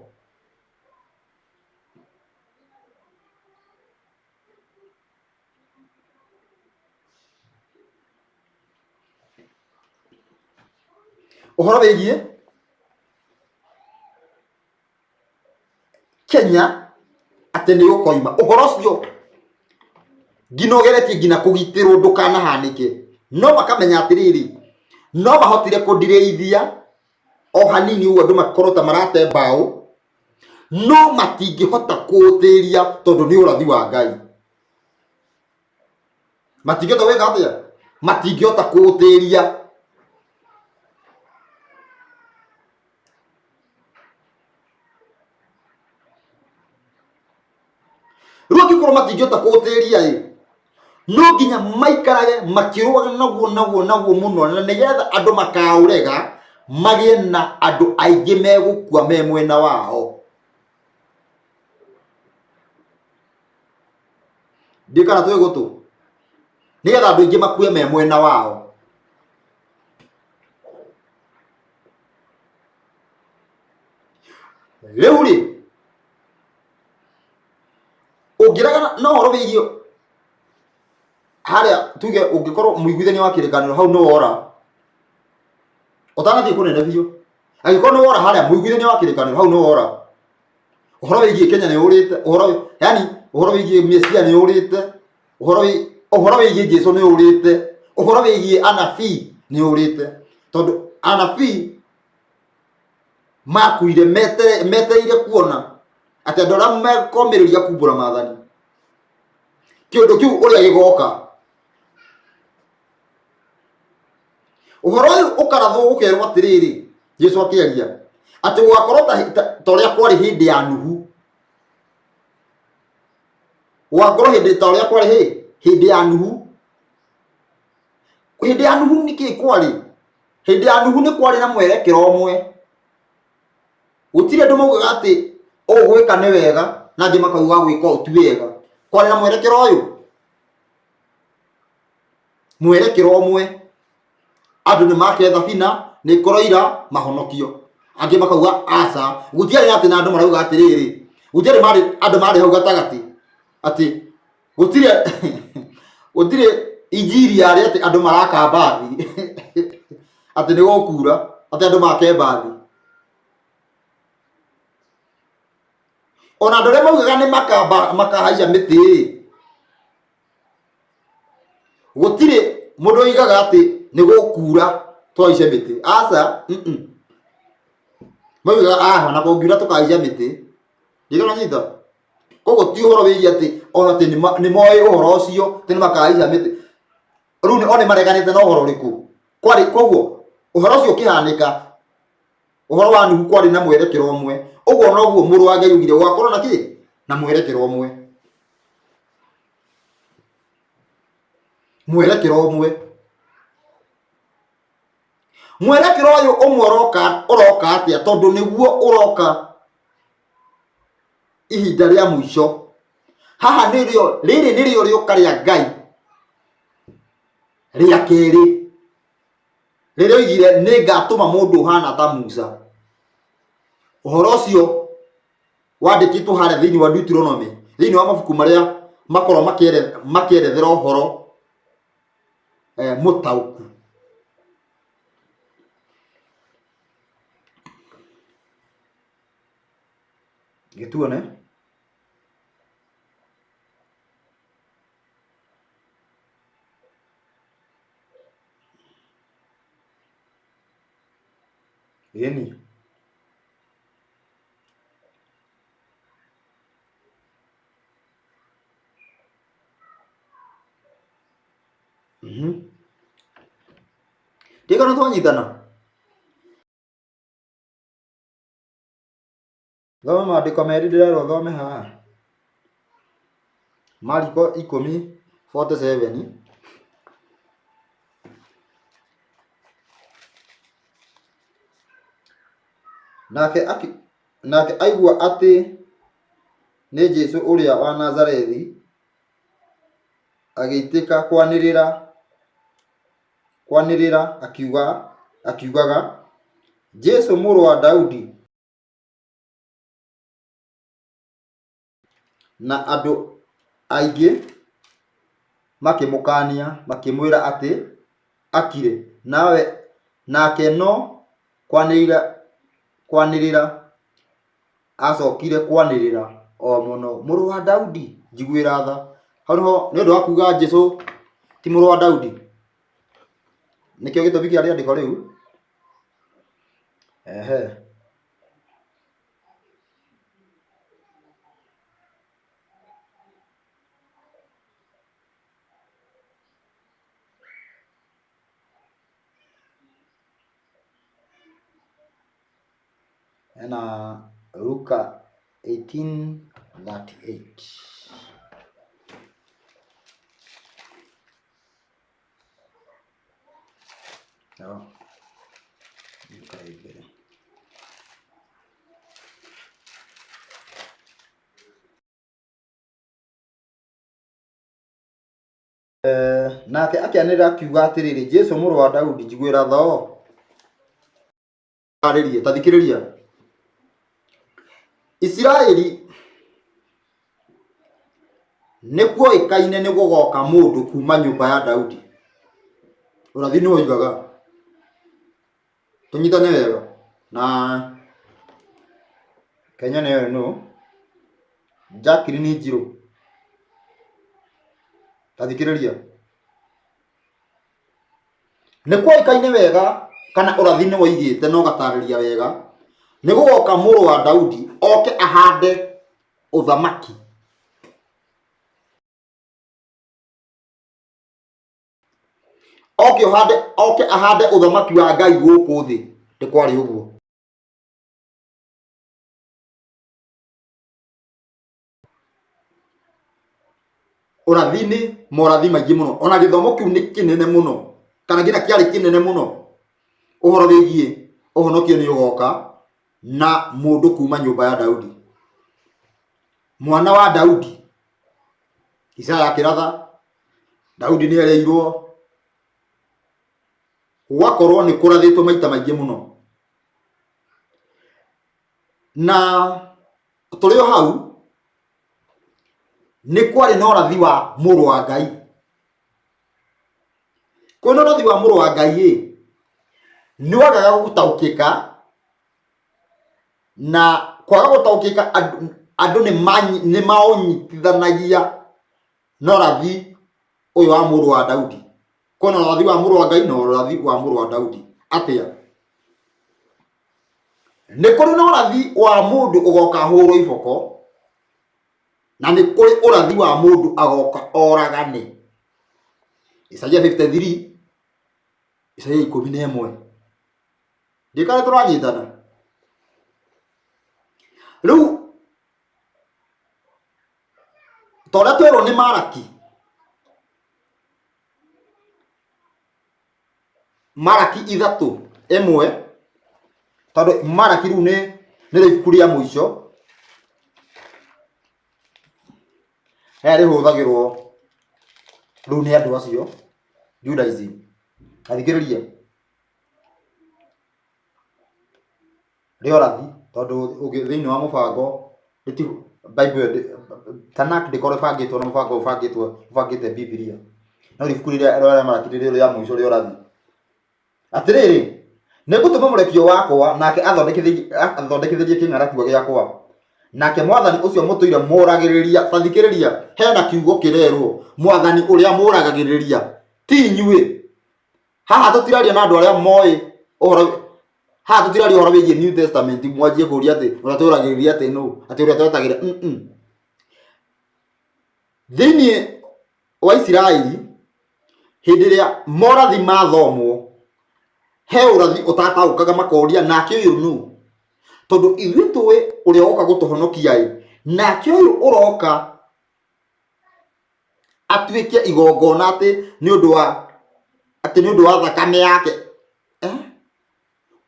Ũhoro wĩgiĩ Kenya atĩ nĩ ũkoima ũhoro ũcio nginya ũgeretie nginya kũgitĩrwo ndũkanahanĩke, no makamenya atĩrĩrĩ, no mahotire kũndirĩithia o hanini ũguo andũ makorwo ta marate mbaũ, no matingĩhota kũũtĩria tondũ nĩ ũrathi wa Ngai. Matingĩhota gwĩka atĩa? Matingĩhota kũũtĩria. Rĩu angĩkorwo matingĩhota kũũtĩria ĩ, no nginya maikarage makĩrũaga naguo naguo naguo mũno, na nĩgetha andũ makaũrega magĩe na andũ aingĩ megũkua me mwena wao. Ndiũĩ kana twĩ gũtũ, nĩgetha andũ aingĩ makue me mwena wao. Rĩu rĩ, ũngĩregana na ũhoro wĩgiĩ harĩa tuge ũngĩkorwo mũiguithania wa kĩrĩkanĩro hau nĩ wora, ũtanathiĩ kũnene biũ, angĩkorwo nĩ wora harĩa mũiguithania wa kĩrĩkanĩro hau nĩ wora, ũhoro wĩgiĩ Kenya nĩ ũrĩte, ũhoro yani ũhoro wĩgiĩ Mesia nĩ ũrĩte, ũhoro wĩgiĩ Jesu nĩ ũrĩte, ũhoro wĩgiĩ anabii nĩ ũrĩte, tondũ anabii makuire metereire kuona atĩ andũ arĩa mekomĩrĩria kumbũra maathani, kĩũndũ kĩu ũrĩa gĩgoka. Ũhoro ũyũ ũkarathwo gũkerwo atĩrĩrĩ, Jesu akĩaria atĩ gũgakorwo ta ũrĩa kwarĩ hĩndĩ ya Nuhu, gũgakorwo hĩndĩ ta ũrĩa kwarĩ hĩndĩ ya Nuhu. Hĩndĩ ya Nuhu nĩkĩ kwarĩ? Hĩndĩ ya Nuhu nĩ kwarĩ na mwerekera ũmwe. Gũtirĩ andũ maugaga atĩ ũũ gwĩka nĩ wega na angĩ makauga gwĩka ũũ ti wega. Kwarĩ na mwerekera ũyũ, mwerekera ũmwe. Andũ nĩ make thabina, nĩ kũroira mahonokio. Angĩ makauga aca. Gũtiarĩ atĩ na andũ marauga atĩrĩrĩ, gũtiarĩ marĩ andũ marĩ hau gatagatĩ atĩ gũtirĩ gũtirĩ injiri yarĩ atĩ andũ maraka mbathi atĩ nĩ gũkura atĩ andũ make mbathi. Ona andũ arĩa maugaga nĩ makahaica mĩtĩ, gũtirĩ mũndũ oigaga atĩ nĩ gũkura twahaice mĩtĩ. Aca, mm. Maugaga aha na kũngiura tũkahaica mĩtĩ. Ndikana nyita. Koguo ti ũhoro wĩgiĩ atĩ ona atĩ nĩ moĩ ũhoro ũcio atĩ nĩ makahaica mĩtĩ. Rĩu o nĩ mareganĩte na ũhoro ũrĩkũ? Kwarĩ koguo ũhoro ũcio ũkĩhanĩka, ũhoro wa Nuhu kwarĩ na mwerekera ũmwe. Ũguo noguo mũrũ wa Ngai augire gũgakorwo na kĩ? Na mwerekera ũmwe. Mwerekera ũmwe. Mwerekera ũyũ ũmwe ũroka ũroka atĩa? Tondũ nĩguo ũroka ihinda rĩa mũico. Haha nĩrĩo, rĩrĩ nĩrĩo rĩũka rĩa Ngai rĩa kerĩ, rĩrĩa oigire nĩ ngatũma mũndũ ũhana ta Musa. Ũhoro ũcio wandĩkĩtwo harĩa thĩinĩ wa Deuteronomy, thĩinĩ wa mabuku marĩa makoragwo makĩerethera ũhoro mũtaũku. Gĩtuone. Ĩni. Ndiũĩ kana twanyitana. Thoma maandĩko merĩ ndĩrerwo thome haha. Mariko ikũmi 47. Nake, nake aigua atĩ nĩ Jesu ũrĩa wa Nazarethi, agĩitĩka kwanĩrĩra, kwanĩrĩra akiuga, akiugaga, Jesu mũrũ wa Daudi, Na andũ aingĩ makĩmũkaania, makĩmwĩra atĩ akire, nake no kwanĩrĩra aacokire kwanĩrĩra o mũno, Mũrũ wa Daudi, njiguĩra tha. Hau nĩho nĩ ũndũ wa kuuga Jesu ti mũrũ wa Daudi. Nĩkĩo gĩtũmi kĩa rĩandĩko rĩu. Ehe. Hena Luka 18:38. Luka ĩ mbere. Nake akĩanĩrĩra akiuga atĩrĩrĩ, Jesu mũrũ wa Daudi, njiguĩra tha. Arĩrie, ta thikĩrĩria. Isiraeli nĩ kuoĩkaine nĩ gũgoka mũndũ kuma nyũmba ya Daudi. Ũrathi nĩ woigaga. Tũnyitane wega na Kenya nĩyo nũ Jacqueline Njirũ. Ta thikĩrĩria. Nĩ kwoĩkaine wega kana ũrathi nĩ woigĩte na ũgatarĩria wega nĩ gũgoka mũrũ wa Daudi oke ahande ũthamaki. Oke ũhande, oke ahande ũthamaki wa Ngai gũkũ thĩ. Nĩ kwarĩ ũguo. Ũrathi-inĩ morathi maingĩ mũno ona gĩthomo kĩu nĩ kĩnene mũno kana nginya kĩarĩ kĩnene mũno ũhoro wĩgiĩ ũhonokio nĩ ũgoka na mũndũ kuma nyũmba ya Daudi, mwana wa Daudi. Isaya akĩratha Daudi nĩ ereirwo, gũgakorwo nĩ kũrathĩtwo maita maingĩ mũno. Na tũrĩ o hau nĩ kwarĩ na ũrathi wa mũrũ wa Ngai. Kwĩna ũrathi wa mũrũ wa Ngai ĩ, nĩ wagaga gũtaũkĩka, na kwaga gũtaũkĩka andũ nĩ maũnyitithanagia na ũrathi ũyũ wa mũrũ wa Daudi. Kwĩna ũrathi wa mũrũ wa Ngai na ũrathi wa mũrũ wa Daudi. Atĩa? Nĩ kũrĩ na ũrathi wa mũndũ ũgoka ahũrwo iboko, na nĩ kũrĩ ũrathi wa mũndũ agoka oragane. Isaia 53, Isaia 11. Ndiũĩ kana tũranyitana. Rĩu ta ũrĩa twerwo nĩ Maraki, Maraki 3. Ĩmwe, tondũ Maraki rĩu nĩ nĩrĩo ibuku rĩa mũico rĩrĩa rĩhũthagĩrwo rĩu nĩ andũ acio Judaism. Ta thikĩrĩria, rĩa ũrathi tondũ thĩinĩ wa mũbango Bible Tanakh ndĩkoragwo ĩbangĩtwo na mũbango ũbangĩtwo ũbangĩte Bibilia. No ibuku rĩrĩa rĩa Malaki rĩrĩa rĩa mũico rĩa ũrathi. Atĩrĩrĩ, nĩngũtũma mũrekio wakwa, nake athondekithĩrie kĩng'aratua gĩakwa. Nake mwathani ũcio mũtũire mũragĩrĩria, ta thikĩrĩria, hena kiugo kĩrerwo, mwathani ũrĩa mũragagĩrĩria, ti inyuĩ. Haha tũtiraria na andũ arĩa moĩ ũhoro, haha tũtiraria ũhoro wĩgiĩ New Testament, mwanjie kũria atĩ ũrĩa tũragĩrĩria atĩ nũ, atĩ ũrĩa twetagĩra, Thĩinĩ wa Isiraeli, hĩndĩ ĩrĩa morathi mathomwo, he ũrathi ũtataũkaga makoria nake ũyũ nũ? Tondũ ithuĩ tũĩ ũrĩa ũgoka gũtũhonokia ĩ, nake ũyũ ũroka atuĩke igongona atĩ nĩ ũndũ wa atĩ nĩ ũndũ wa thakame yake eh?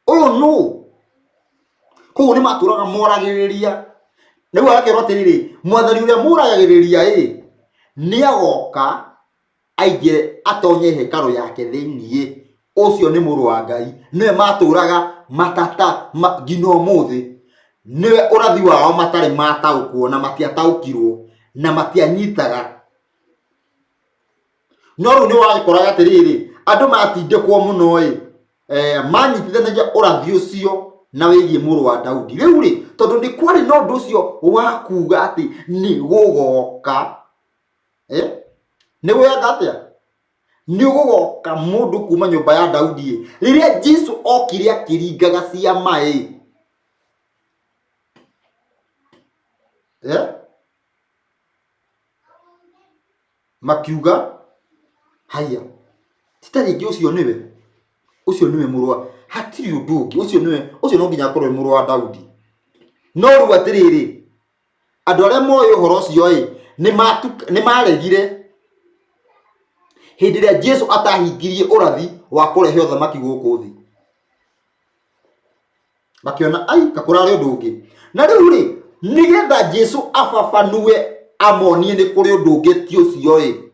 Ũyũ nũ? Koguo nĩ matũraga moragĩrĩria. Rĩu agakerwo atĩrĩrĩ, mwathani ũrĩa mũragagĩrĩria ĩ, nĩ agoka aingĩre atonye hekarũ yake thĩiniĩ. Ũcio nĩ mũrũ wa Ngai. Nĩwe matũraga matata ma, nginya ũmũthĩ. Nĩwe ũrathi wao matarĩ mataũkwo na matiataũkirwo na matianyitaga. No rĩu nĩ wagĩkoraga atĩrĩrĩ, andũ matindĩkwo mũno ĩ, manyitithanagia ũrathi ũcio na wĩgiĩ mũrũ wa Daudi. Rĩu rĩ, tondũ nĩ kwarĩ na ũndũ ũcio wa kuga atĩ nĩ gũgoka, nĩ gweka atĩa? Nĩ gũgoka mũndũ kuma nyũmba ya Daudi ĩ. Rĩrĩa Jesu okire akĩringaga ciama ĩ, Makiuga, haiya, ti ta rĩngĩ ũcio nĩwe, ũcio nĩwe mũrũ wa, hatirĩ ũndũ ũngĩ, ũcio nĩwe, ũcio no nginya akorwo e mũrũ wa Daudi. No rĩu atĩrĩrĩ, andũ arĩa moĩ ũhoro ũcio ĩ, nĩ maregire hĩndĩ ĩrĩa Jesu atahingirie ũrathi wa kũrehe ũthamaki gũkũ thĩ. Makĩona ai ka kũrarĩ ũndũ ũngĩ. Na rĩu rĩ, nĩgetha Jesu ababanue amonie nĩ kũrĩ ũndũ ũngĩ ti ũcio ĩ,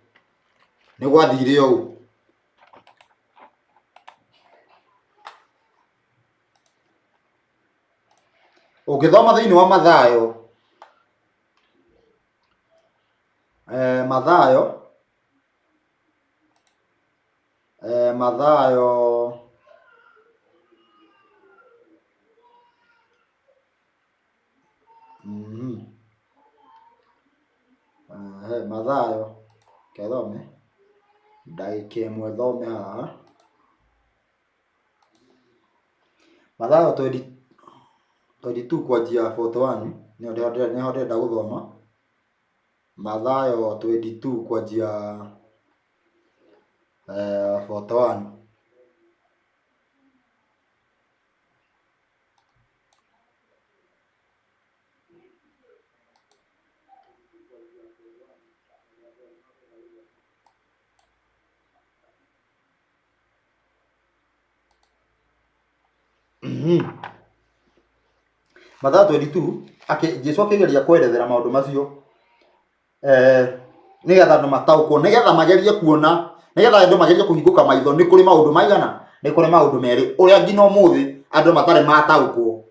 nĩ gwathire ũũ. Ũngĩthoma thĩinĩ wa Mathayo, Mathayo, Mathayo Mathayo, reke thome, ndagĩka ĩmwe thome haha. Mathayo 22 kwanjia 41 nĩho ndĩrenda gũthoma. Mathayo 22 kwanjia 41. Mathayo 22, Jesu akĩgeria kwerethera maũndũ macio nĩgetha andũ mataũkwo, nĩgetha magerie kuona, nĩgetha andũ magerie kũhingũka maitho, nĩ kũrĩ maũndũ maigana? Nĩ kũrĩ maũndũ merĩ, ũrĩa nginya ũmũthĩ andũ matarĩ mataũkwo.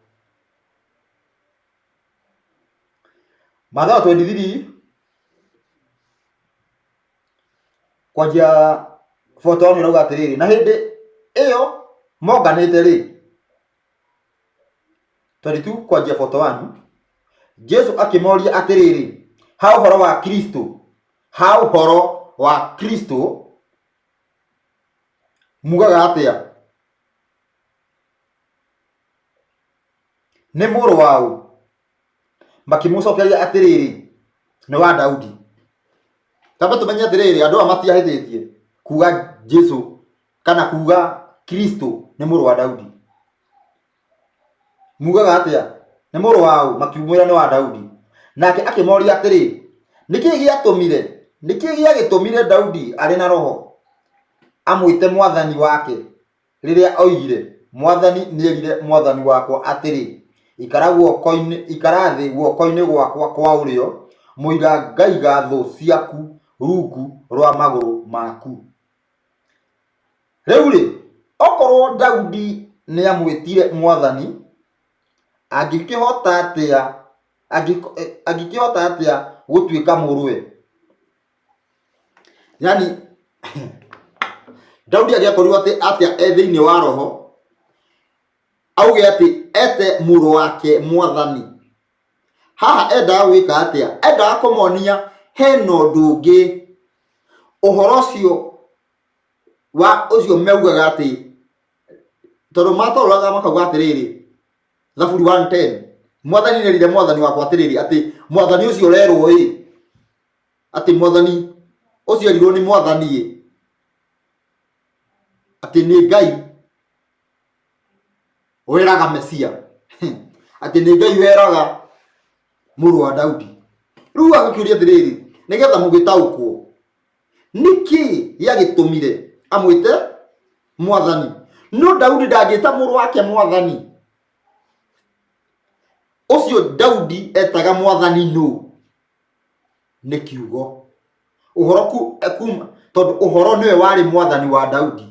Mathayo 23 kwanjia 41 ĩrauga atĩrĩrĩ, na hĩndĩ ĩyo monganĩte rĩ, 22 kwanjia 41, Jesu akĩmoria atĩrĩrĩ, ha ũhoro wa Kristo, ha ũhoro wa Kristo mugaga atĩa? Nĩ mũrũ wa ũ? Makĩmũcokeria atĩrĩrĩ, nĩ wa Daudi. Tamba tũmenye atĩrĩrĩ, andũ aya matiahĩtĩtie kuga Jesu kana kuga Kristo nĩ mũrũ wa Daudi. Mugaga atĩa? Nĩ mũrũ wa ũ? Makiumwĩra nĩ wa Daudi. Nake akĩmoria atĩrĩ, nĩkĩ gĩatũmire, nĩkĩ gĩagĩtũmire Daudi arĩ na roho amwĩte mwathani wake rĩrĩa oigire, Mwathani nĩerire Mwathani wakwa atĩrĩ, ikara guoko-inĩ, ikara thĩ guoko-inĩ gwakwa kwa ũrĩo, mũira ngaiga thũ ciaku rungu rwa magũrũ maku. Rĩu rĩ, okorwo Daudi nĩamwĩtire Mwathani, angĩkĩhota atĩa, angĩkĩhota atĩa gũtuĩka mũrũwe? Yani Daudi angĩakorirwo atĩ atĩa e thĩinĩ wa roho auge atĩ ete mũrũ wake mwathani. Haha endaga gwĩka atĩa? Endaga kũmonia hena ũndũ ũngĩ, ũhoro ũcio wa ũcio maugaga atĩ, tondũ matũraga makauga atĩrĩrĩ, Thaburi 110, mwathani nĩerire mwathani wakwa atĩrĩrĩ, atĩ mwathani ũcio ũrerwo ĩ, atĩ mwathani ũcio erirwo nĩ mwathani ĩ, atĩ nĩ Ngai weraga Mesia, atĩ nĩ Ngai weraga mũrũ wa Daudi. Rĩu agakĩũria atĩrĩrĩ, nĩgetha mũgĩtaũkwo, nĩkĩ gĩagĩtũmire amwĩte mwathani? No Daudi ndangĩta mũrũ wake mwathani. Ũcio Daudi etaga mwathani nũ? Nĩ kiugo. Ũhoro ku, kuma, tondũ ũhoro nĩwe warĩ mwathani wa Daudi.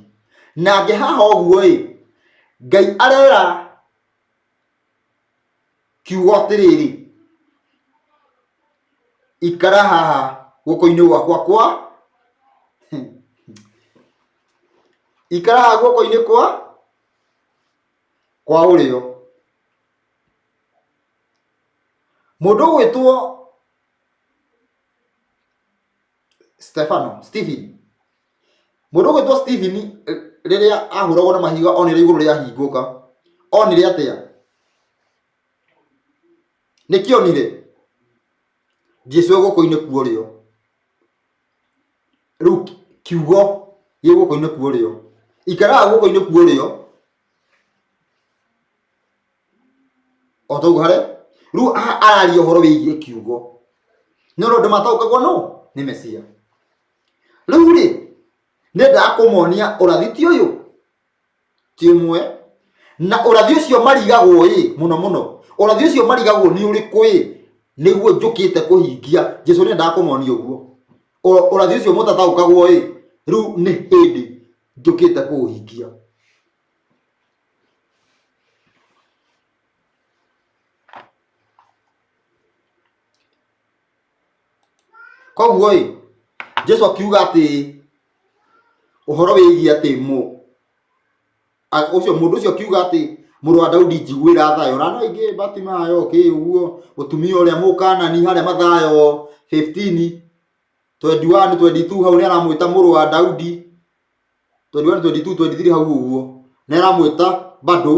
Nake haha ũguo ĩ, Ngai arera kiugo atĩrĩrĩ, ikara haha guoko-inĩ gwakwa kwa ikara haha guoko-inĩ kwa kwa ũrĩo. Mũndũ ũgwĩtwo Stefano, Stephen, mũndũ ũgwĩtwo Stephen rĩrĩa ahũragwo na mahiga onire igũrũ rĩahingũka, onire atĩa? Nĩkĩ onire? Jesu e guoko-inĩ kwa ũrĩo. Rĩu kiugo gĩ guoko-inĩ kwa ũrĩo. Ikaraga guoko-inĩ kwa ũrĩo o ta ũguo harĩa rĩu haha araria ũhoro wĩgiĩ kiugo nĩ ũndũ andũ mataũkagwo no nĩ Mesia. Rĩu rĩ, nĩendaga kũmonia ũrathi ti ũyũ ti ũmwe na ũrathi ũcio marigagwo ĩ mũno mũno ũrathi ũcio marigagwo nĩ ũrĩkũ ĩ nĩguo njũkĩte kũhingia. Jesu nĩendaga kũmonia ũguo ũrathi ũcio mũtataũkagwo ĩ rĩu nĩ hĩndĩ njũkĩte kũũhingia. Koguo ĩ, Jesu akiuga atĩ ũhoro wĩgiĩ atĩ mũ ũcio mũndũ ũcio akiuga atĩ mũrũ wa Daudi njiguĩra tha, ona no aingĩ Batimayo kĩ ũguo mũtumia ũrĩa mũkanani harĩa Mathayo 15 21 22 hau nĩ aramwĩta mũrũ wa Daudi 21 22 23 hau ũguo nĩ aramwĩta bado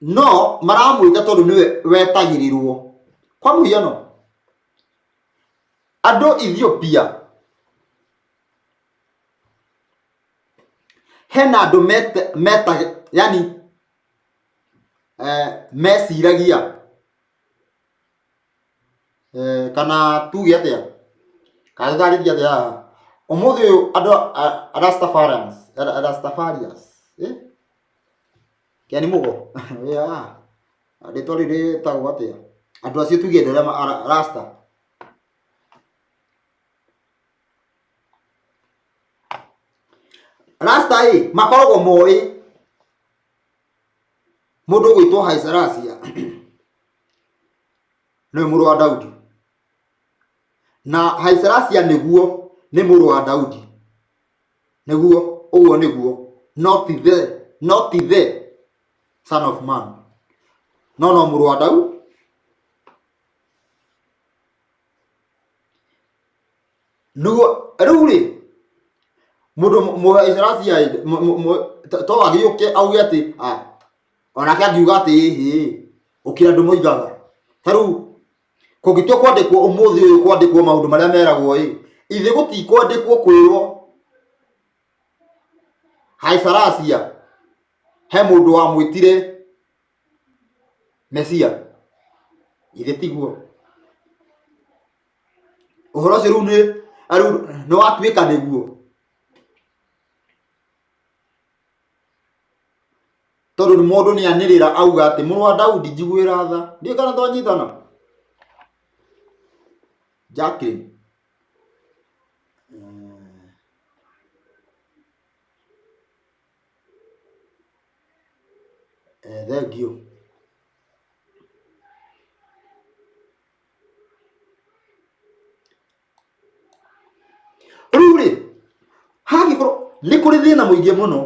no maramwĩta tondũ nĩwe wetagĩrĩrwo. Kwa mũhiano andũ Ethiopia hena andũ meta yani meciragia kana tuge atĩa kana tũtarĩrie atĩa haha ũmũthĩ ũyũ andũ a Rastafarians, Rastafarians eh? Kĩani mũgo yeah. Rĩtwa rĩu rĩtagwo atĩa andũ acio tuge andũ arĩa Rasta Rasta ĩ makoragwo moĩ mũndũ ũgwĩtwo Haile Selassie nĩwe mũrũ wa Daudi na Haile Selassie nĩguo nĩ mũrũ wa Daudi nĩguo ũguo nĩguo not the not the son of man no no mũrũ wa Daudi nĩguo rĩu rĩ mũndũ mũhaicaracia to agĩũke auge atĩ ah, onake angiuga atĩ ĩhĩ ũkĩra andũ moigaga ta rĩu kũngĩtua kwandĩkwo ũmũthĩ ũyũ kwandĩkwo maũndũ marĩa meragwo ĩ ithe gũtikwandĩkwo kwĩrwo haicaracia he mũndũ wamwĩtire Mesia ithe tiguo ũhoro ũcio rĩu nĩ rĩu nĩ watuĩka nĩguo. Tondũ nĩ mũndũ nĩ anĩrĩra auga atĩ mũrũ wa Daudi njiguĩra tha. Ndiũĩ kana twanyitana. Jacqueline. Thank you. Rĩu rĩ, hangĩkorwo nĩ kũrĩ thĩna mũingĩ mũno,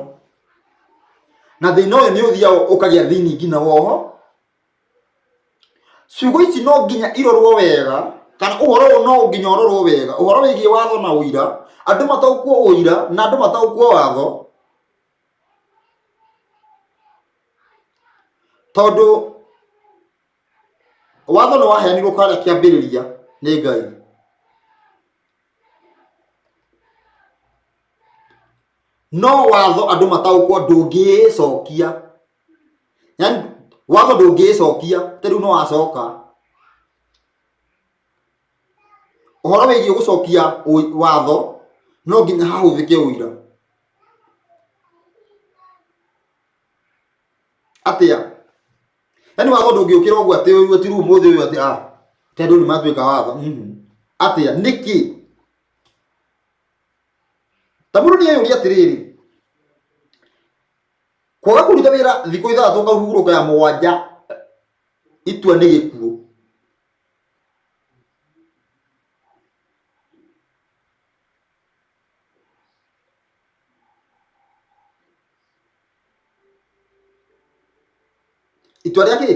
na thĩna ũyũ nĩ ũthiaga ũkagĩa thĩinĩ nginya woho. Ciugo ici no nginya irorwo wega, kana ũhoro ũyũ no nginya ũrorwo wega, ũhoro wĩgiĩ watho na ũira, andũ mataũkwo ũira na andũ mataũkwo watho, tondũ watho nĩ waheanirwo karĩa kĩambĩrĩria nĩ Ngai. No watho andũ mataũkwo ndũngĩĩcokia. Yaani watho ndũngĩĩcokia ta rĩu no wacoka. Ũhoro wĩgiĩ gũcokia watho no nginya hahũthĩke ũira. Atĩa? Yaani watho ndũngĩũkĩra ũguo atĩ ũyũ atĩ rĩu ũmũthĩ ũyũ atĩ ah atĩ andũ nĩ matuĩka watho. Atĩa? Nĩkĩ? Ta mũndũ nĩ eyũria atĩrĩrĩ, kwaga kũruta wĩra thikũ ithathatũ ũkahurũka ya mũgwanja itua nĩ gĩkuũ. Itua rĩa kĩ?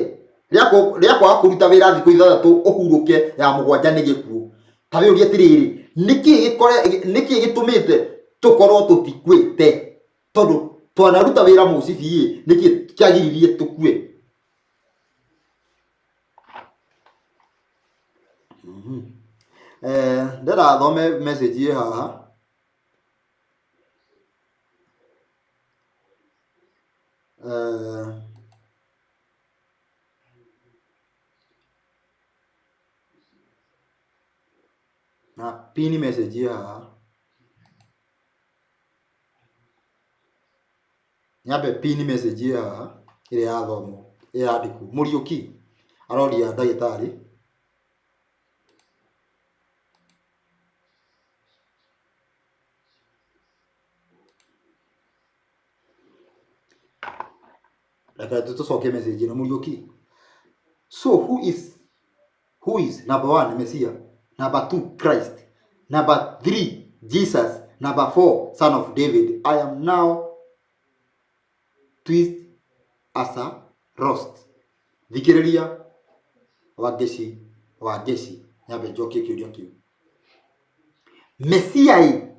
Rĩa kwaga kũruta wĩra thikũ ithathatũ ũhurũke ya mũgwanja nĩ gĩkuũ. Ta wĩyũrie atĩrĩrĩ, nĩkĩ gĩkore, nĩkĩ gĩtũmĩte tũkorwo tũtikuĩte? Tondũ twanaruta wĩra mũcibi ĩ, nĩkĩ kĩagiririe tũkue? Ndĩrenda thome message ĩ haha. Na pin message ĩ haha. Nyambe pin message ĩ haha ĩrĩa yathomwo, ĩrĩa yandĩkwo. Mũriũki aroria ndagĩtarĩ. Reke tũcokie message ĩno Mũriũki. So who is number one Messiah, number two Christ, number three Jesus, number four Son of David. I am now twist as a roast. Thikĩrĩria Wangeci, Wangeci, nyambe njokie kĩũria kĩu. Messiah ĩ,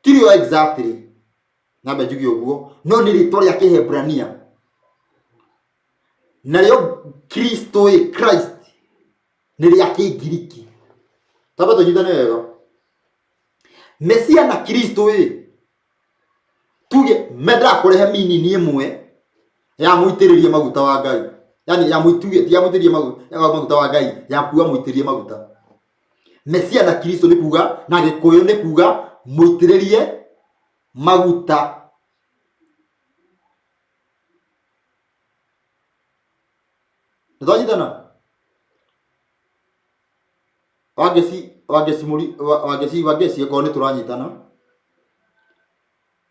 tirio exactly, nyambe njuge ũguo, no nĩ rĩtwa rĩa Kĩhebrania. Narĩo Kristo ĩ, Christ nĩ rĩa Kĩngiriki. Twambe tũnyitane wega. Mesia na Kristo ĩ, tuge mendaga kũrehe meaning ĩmwe ya mũitĩrĩrie maguta wa Ngai. Yani ya mũituge, ti ya mũitĩrĩrie maguta wa Ngai, ya kuga mũitĩrĩrie maguta. Mesia na Kristo nĩ kuga, na Gĩkũyũ nĩ kuga mũitĩrĩrie maguta. Nĩ twanyitana? Wangeci, Wangeci mũri, Wangeci, Wangeci okorwo nĩ tũranyitana.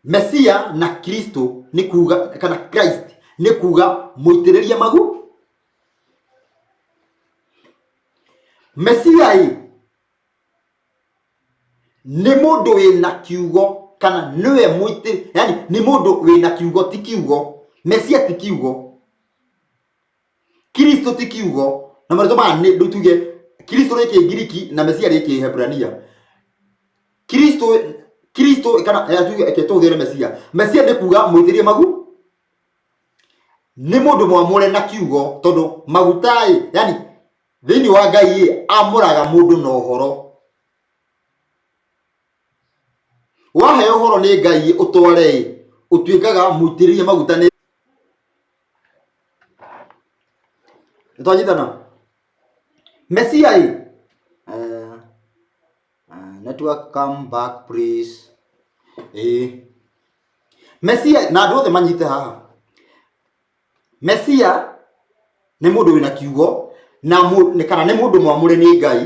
Mesia na Kristo nĩ kuga, kana Christ nĩ kuga mũitĩrĩrie magu. Mesia ĩ nĩ mũndũ wĩna kiugo kana nĩwe mũitĩ, yani nĩ mũndũ wĩna kiugo ti kiugo. Mesia ti kiugo. Kristo ti kiugo. Na marĩtwa maya nĩ rĩu tuge Kristo rĩ Kĩngiriki na Mesia rĩ Kĩhebrania. Kristo, Kristo kana tuge reke tũhũthĩre Mesia. Mesia nĩ kuga mũitĩrĩrie magu. Nĩ mũndũ mwamũre na kiugo tondũ maguta ĩ, yani thĩinĩ wa Ngai ĩ, amũraga mũndũ na ũhoro. Waheo ũhoro nĩ Ngai ũtware ĩ, ũtuĩkaga mũitĩrĩrie maguta nĩ Nĩtwanyitana? Mesia ĩ, network come back please. Ĩĩ. Mesia na andũ othe manyite haha, Mesia nĩ mũndũ wĩna kiugo na kana nĩ mũndũ mwamũre nĩ Ngai,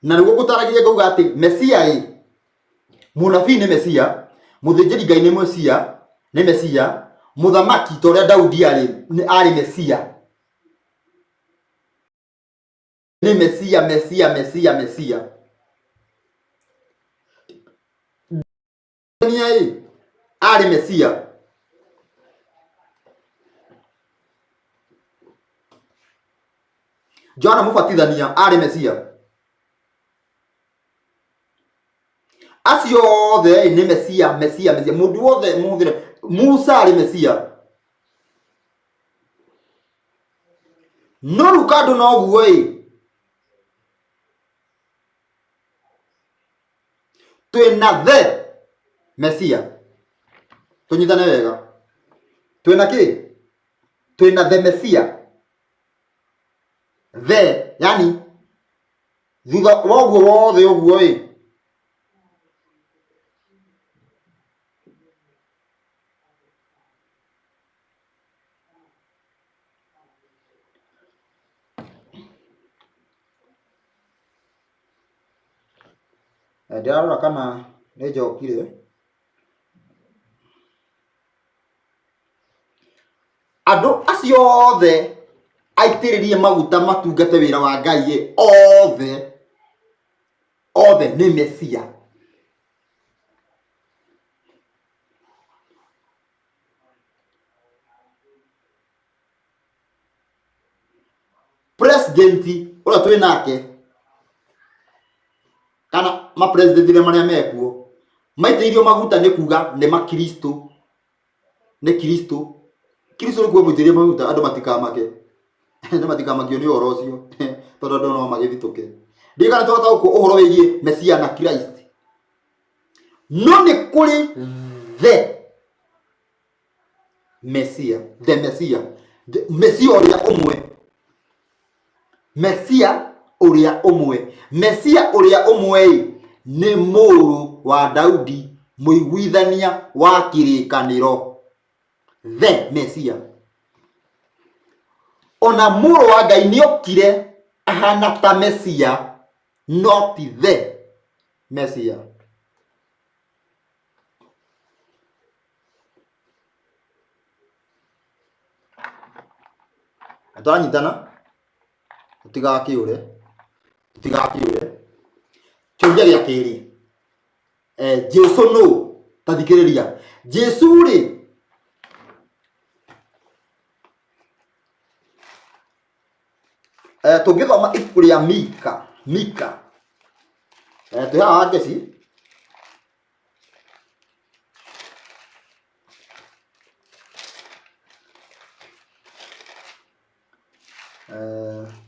na nĩguo ngũtaragĩria ngauga atĩ Mesia ĩ, mũnabii nĩ Mesia, mũthĩnjĩri Ngai nĩ Mesia, nĩ Mesia, mũthamaki ta ũrĩa Daudi arĩ nĩ arĩ Mesia, nĩ Mesia, Mesia, Mesia, Mesia. Nia ĩ arĩ Mesia. Johana Mũbatithania arĩ Mesia. Acio othe ĩ, nĩ Mesia, Mesia, Mesia. Mũndũ wothe mũhũthĩre. Musa arĩ Mesia. No rĩu kando na ũguo ĩ, twĩna the Mesia. Tũnyitane wega. Twĩna kĩ? Twĩna the Mesia. The, yani thutha wa ũguo wothe ũguo ĩ, Ndĩrarora kana nĩ njokire. Andũ acio othe aitĩrĩrie maguta matungate wĩra wa Ngai ĩ, othe othe nĩ Mesia. President ũrĩa twĩ nake kana ma president marĩa mekuo maitĩrĩirio maguta nĩ kuga nĩ makristo, nĩ kristo. Kristo nĩ kuga mũitĩrĩrie maguta, andũ matikamake, andũ matikamakio nĩ ũhoro ũcio tondũ andũ no magĩthitũke. Ndiũĩ kana tũrataũkwo ũhoro wĩgiĩ Mesia na Christ, no nĩ kũrĩ the Mesia, the Mesia, the Mesia ũrĩa ũmwe, Mesia ũrĩa ũmwe, Mesia ũrĩa ũmwe ĩ, nĩ mũrũ wa Daudi, mũiguithania wa kĩrĩkanĩro, the Mesia. Ona mũrũ wa Ngai nĩokire ahana ta Mesia, no ti the Mesia. Tũranyitana? Tũtigakĩũre, tũtigakĩũre. Kĩũria gĩa kerĩ, Jesu nũ? Ta thikĩrĩria, Jesu rĩ, tũngĩthoma ibuku rĩa Mika, Mika, twĩ haha Ngeci.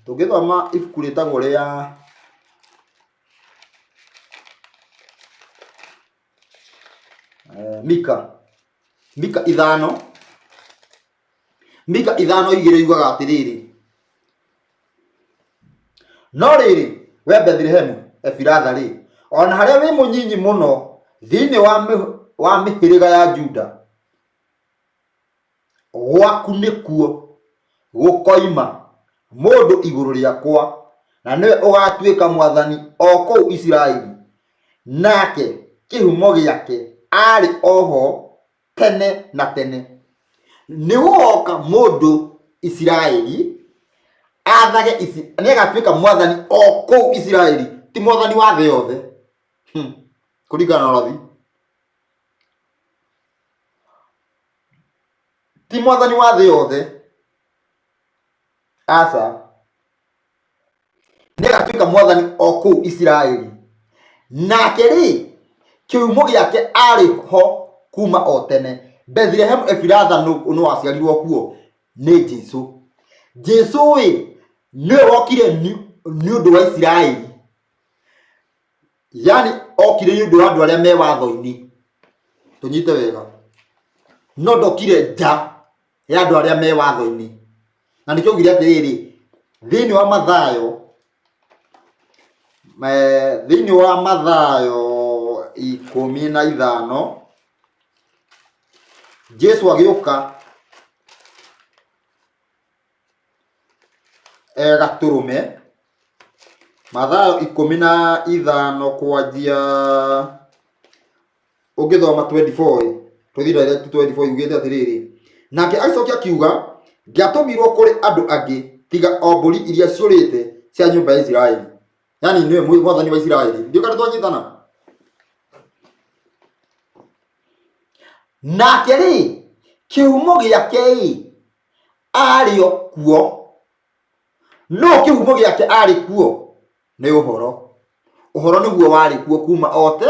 Tũngĩthoma ibuku rĩtagwo rĩa Mika, Mika ithano, Mika ithano igĩrĩ yugaga atĩrĩrĩ, no rĩrĩ, we Bethilehemu Efiratha-rĩ, o na harĩa wĩ mũnyinyi mũno thĩinĩ wa mĩhĩrĩga ya Juda, gwaku nĩkuo gũkoima mũndũ igũrũ rĩakwa, na nĩwe ũgatuĩka mwathani o kũu Isiraeli, nake kĩhumo gĩake arĩ o ho tene na tene. Nĩ gũgoka mũndũ Isiraeli athage Isi, nĩ agatuĩka mwathani o kũu Isiraeli, ti mwathani wa thĩ yothe. Kũringana na ũrathi. Ti mwathani wa thĩ yothe. Aca. Nĩagatuĩka mwathani o kũu Isiraeli. Nake rĩ, kĩhumo gĩake arĩ ho kuma o tene. Bethilehemu Efiratha nũ waciarirwo kuo? Nĩ Jesu. Jesu ĩ, nĩwe wokire nĩ ũndũ wa Isiraeli. Yani okire nĩ ũndũ wa andũ arĩa me watho-inĩ. Tũnyite wega. No ndokire nja ya andũ arĩa me watho-inĩ. Na nĩkĩo augire atĩrĩrĩ, thĩinĩ wa Mathayo, thĩinĩ wa Mathayo 15, Jesu agĩũka e gatũrũme, Mathayo 15 kwanjia ũngĩthoma 24 ĩ, tũthiĩ direct 24 yugĩte atĩrĩrĩ, nake agĩcokia akiuga, ndiatũmirwo kũrĩ andũ angĩ tiga o mbũri iria ciũrĩte cia nyũmba ya Isiraeli. Yani nĩwe mwathani wa Isiraeli. Ndiũ kana twanyitana? Nake rĩ, kĩhumo gĩake-ĩ, arĩ o kuo. No kĩhumo gĩake arĩ kuo nĩ ũhoro. Ũhoro nĩguo warĩ kuo kuma o te,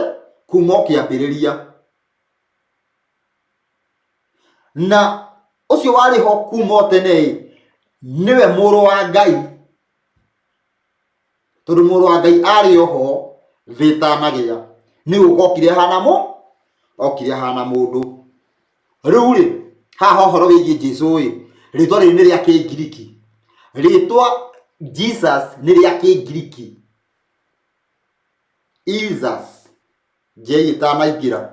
kuma o kĩambĩrĩria. Na ũcio warĩ ho kuma o tene-ĩ, nĩwe mũrũ wa Ngai. Tondũ mũrũ wa Ngai arĩ o ho thĩ ĩtanagĩa. Nĩ gũka okire ahana mũ, okire ahana mũndũ. Rĩu rĩ, haha ũhoro wĩgiĩ Jesu ĩ, rĩtwa rĩrĩ nĩ rĩa Kĩngiriki. Rĩtwa Jesus nĩ rĩa Kĩngiriki. Jesus, J ĩtanaingĩra.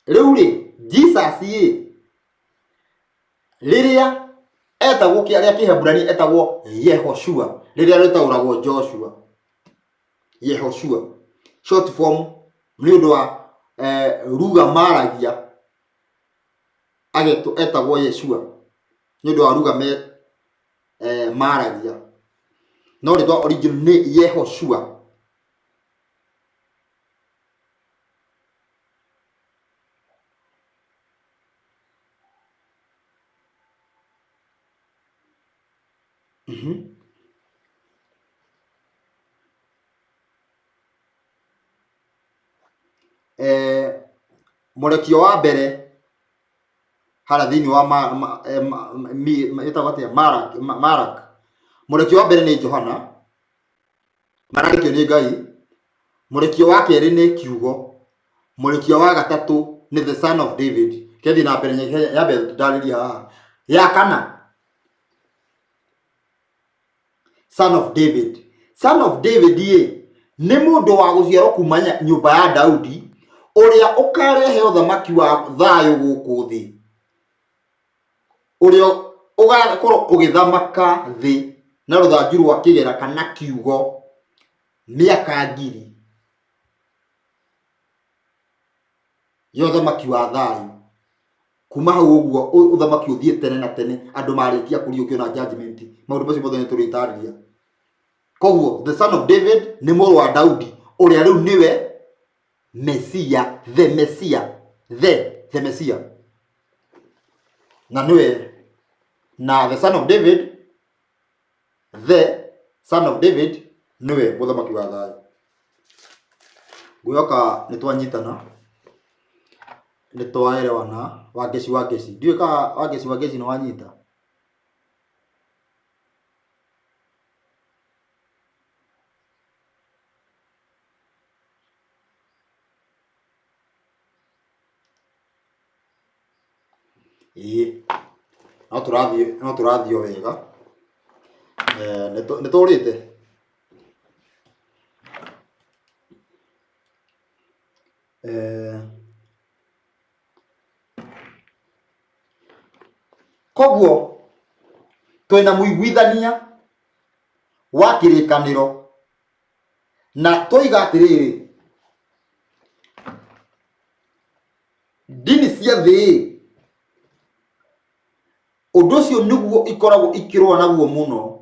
Rĩu rĩ, Jesus ĩ, rĩrĩa etagwo rĩa Kĩheburania etagwo Yehoshua, rĩrĩa rĩtaũragwo Joshua. Yehoshua short form nĩ ũndũ wa ruga maragia agetwo etagwo Yeshua nĩ ũndũ wa ruga me maragia no rĩtwa original nĩ Yehoshua. Mũrekio wa mbere harĩa thĩinĩ wa ĩtagwo atĩa? Marak, Marak. Mũrekio wa mbere nĩ Johana, mararekio nĩ Ngai. Mũrekio wa kerĩ nĩ Kiugo. Mũrekio wa gatatũ nĩ the son of David. Kethiĩ na mbere nyambe ndarĩrie haha. Ya kana, son of David. Son of David ĩ nĩ mũndũ wa gũciarwo kuma nyũmba ya Daudi ũrĩa ũkarehe ũthamaki wa thayũ gũkũ thĩ, ũrĩa ũgakorwo ũgĩthamaka thĩ na rũthanju rwa kĩgera kana kiugo mĩaka ngiri ya ũthamaki wa thayũ. Kuma hau ũguo ũthamaki ũthiĩ tene na tene andũ marĩkia kũriũkio na judgment, maũndũ macio mothe nĩ tũrĩtarĩria. Koguo the son of David nĩ mũrũ wa Daudi ũrĩa rĩu nĩwe Mesia, the Mesia, the Mesia, na nĩwe na the son of David, the son of David nĩwe mũthamaki wa thayũ. Ngwĩhoka nĩ twanyitana, nĩ twaerewana. Wangeci Wangeci, ndiũĩ kana Wangeci Wangeci nĩ wanyita. Ĩĩ no tũrathiĩ, no tũrathiĩ o wega. Nĩ tũrĩte? Koguo twĩna mũiguithania wa kĩrĩkanĩro na twoiga atĩrĩrĩ, ndini cia thĩ ũndũ ũcio nĩguo ikoragwo ikĩrũa naguo mũno.